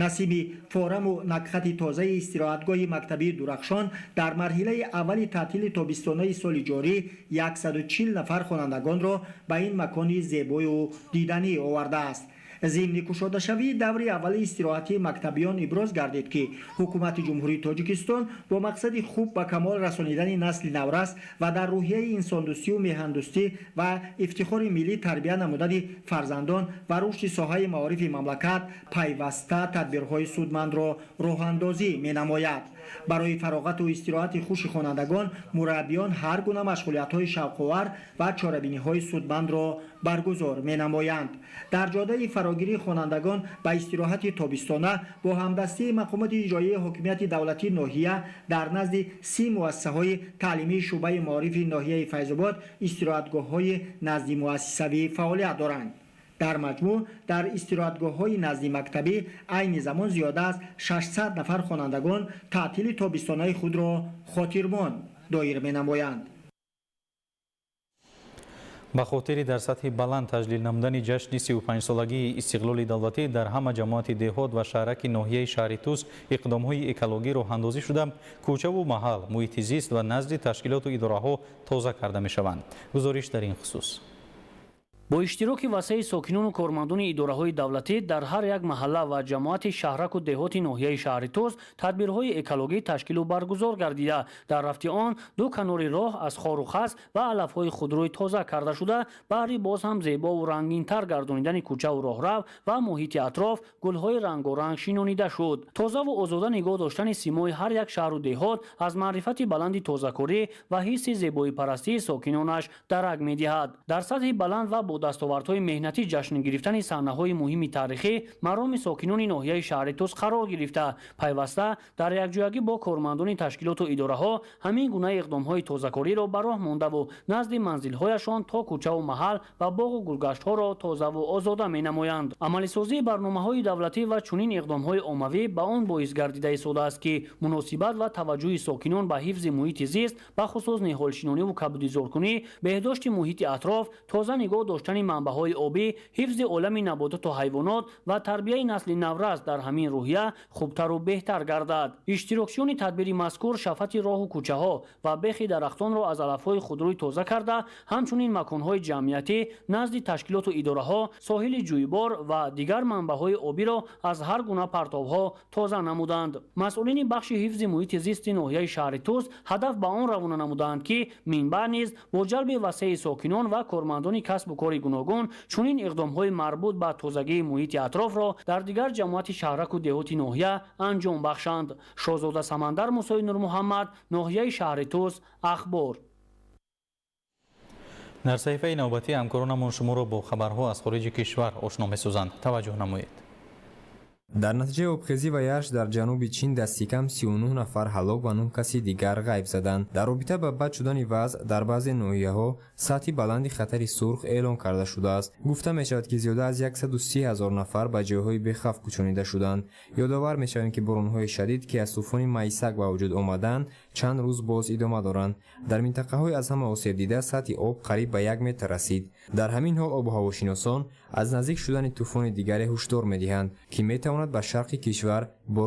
Насиби фораму накхати тозаи истироҳатгоҳи мактабии Дурахшон дар марҳилаи аввали таътили тобистонаи соли ҷорӣ 140 нафар хонандагонро ба ин макони зебою диданӣ овардааст. Зимни кушодашавии даври аввали истироҳатии мактабиён иброз гардид, ки ҳукумати Ҷумҳурии Тоҷикистон бо мақсади хуб ба камол расонидани насли наврас ва дар рӯҳияи инсондӯстию меҳандӯстӣ ва ифтихори миллӣ тарбия намудани фарзандон ва рушди соҳаи маорифи мамлакат пайваста тадбирҳои судмандро роҳандозӣ менамояд. Барои фароғату истироҳати хуши хонандагон мураббиён ҳар гуна машғулиятҳои шавқовар ва чорабиниҳои судмандро баргузор менамоянд. Дар ҷодаи фарогирии хонандагон ба истироҳати тобистона бо ҳамдастии мақомоти иҷроияи ҳокимияти давлатии ноҳия дар назди 30 муассисаҳои таълимии шӯъбаи маорифи ноҳияи Файзобод истироҳатгоҳҳои наздимуассисавӣ фаъолият доранд. Дар маҷмӯъ дар истироҳатгоҳҳои наздимактабӣ айни замон зиёда аз 600 нафар хонандагон таътили тобистонаи худро хотирмон доир менамоянд. Ба хотири дар сатҳи баланд таҷлил намудани ҷашни 35-солагии истиқлоли давлатӣ дар ҳама ҷамоати деҳот ва шаҳраки ноҳияи шаҳри Тус иқдомҳои экологӣ роҳандозӣ шуда, кӯчаву маҳал, муҳити зист ва назди ташкилоту идораҳо тоза карда мешаванд. Гузориш дар ин хусус. Бо иштироки васеи сокинону кормандони идораҳои давлатӣ дар ҳар як маҳалла ва ҷамоати шаҳраку деҳоти ноҳияи шаҳри Тус тадбирҳои экологӣ ташкилу баргузор гардида, дар рафти он ду канори роҳ аз хору хас ва алафҳои худрӯй тоза карда шуда, баҳри боз ҳам зебову рангинтар гардонидани кӯчаву роҳрав ва муҳити атроф гулҳои рангоранг шинонида шуд. Тозаву озода нигоҳ доштани симои ҳар як шаҳру деҳот аз маърифати баланди тозакорӣ ва ҳисси зебоипарастии сокинонаш дарак медиҳад. Дар сатҳи баланд ва бо дастовардҳои меҳнатӣ ҷашн гирифтани саҳнаҳои муҳими таърихӣ мароми сокинони ноҳияи шаҳри Тус қарор гирифта, пайваста дар якҷоягӣ бо кормандони ташкилоту идораҳо ҳамин гуна иқдомҳои тозакориро ба роҳ мондаву назди манзилҳояшон то кӯчаву маҳал ва боғу гулгаштҳоро тозаву озода менамоянд. Амалисозии барномаҳои давлатӣ ва чунин иқдомҳои оммавӣ ба он боис гардида истодааст, ки муносибат ва таваҷҷӯҳи сокинон ба ҳифзи муҳити зист, бахусус ниҳолшинониву кабудизоркунӣ, беҳдошти муҳити атроф, тоза нигоҳ доштани манбаъҳои обӣ, ҳифзи олами набототу ҳайвонот ва тарбияи насли наврас дар ҳамин рӯҳия хубтару беҳтар гардад. Иштирокчиёни тадбири мазкур шафати роҳу кӯчаҳо ва бехи дарахтонро аз алафҳои худрӯй тоза карда, ҳамчунин маконҳои ҷамъиятӣ назди ташкилоту идораҳо, соҳили ҷӯйбор ва дигар манбаъҳои обиро аз ҳар гуна партовҳо тоза намуданд. Масъулини бахши ҳифзи муҳити зисти ноҳияи шаҳри Тус ҳадаф ба он равона намуданд, ки минбаъд низ бо ҷалби васеи сокинон ва кормандони касбу кори гуногун чунин иқдомҳои марбут ба тозагии муҳити атрофро дар дигар ҷамоати шаҳраку деҳоти ноҳия анҷом бахшанд. Шоҳзода Самандар, Мусои Нурмуҳаммад, ноҳияи шаҳри Тус, Ахбор. Дар саҳифаи навбатӣ ҳамкоронамон шуморо бо хабарҳо аз хориҷи кишвар ошно месозанд. Таваҷҷӯҳ намоед. Дар натиҷаи обхезӣ ва ярш дар ҷануби Чин дасти кам 39 нафар ҳалок ва 9 каси дигар ғайб заданд. Дар робита ба бад шудани вазъ дар баъзе ноҳияҳо сатҳи баланди хатари сурх эълон карда шудааст. Гуфта мешавад, ки зиёда аз 130 ҳазор нафар ба ҷойҳои бехавф кӯчонида шуданд. Ёдовар мешавем, ки боронҳои шадид, ки аз тӯфони Майсак ба вуҷуд омаданд, чанд рӯз боз идома доранд. Дар минтақаҳои аз ҳама осебдида сатҳи об қариб ба 1 метр расид. Дар ҳамин ҳол обуҳавошиносон аз наздик шудани тӯфони дигаре ҳушдор медиҳанд, ки метавонад ба шарқи кишвар борон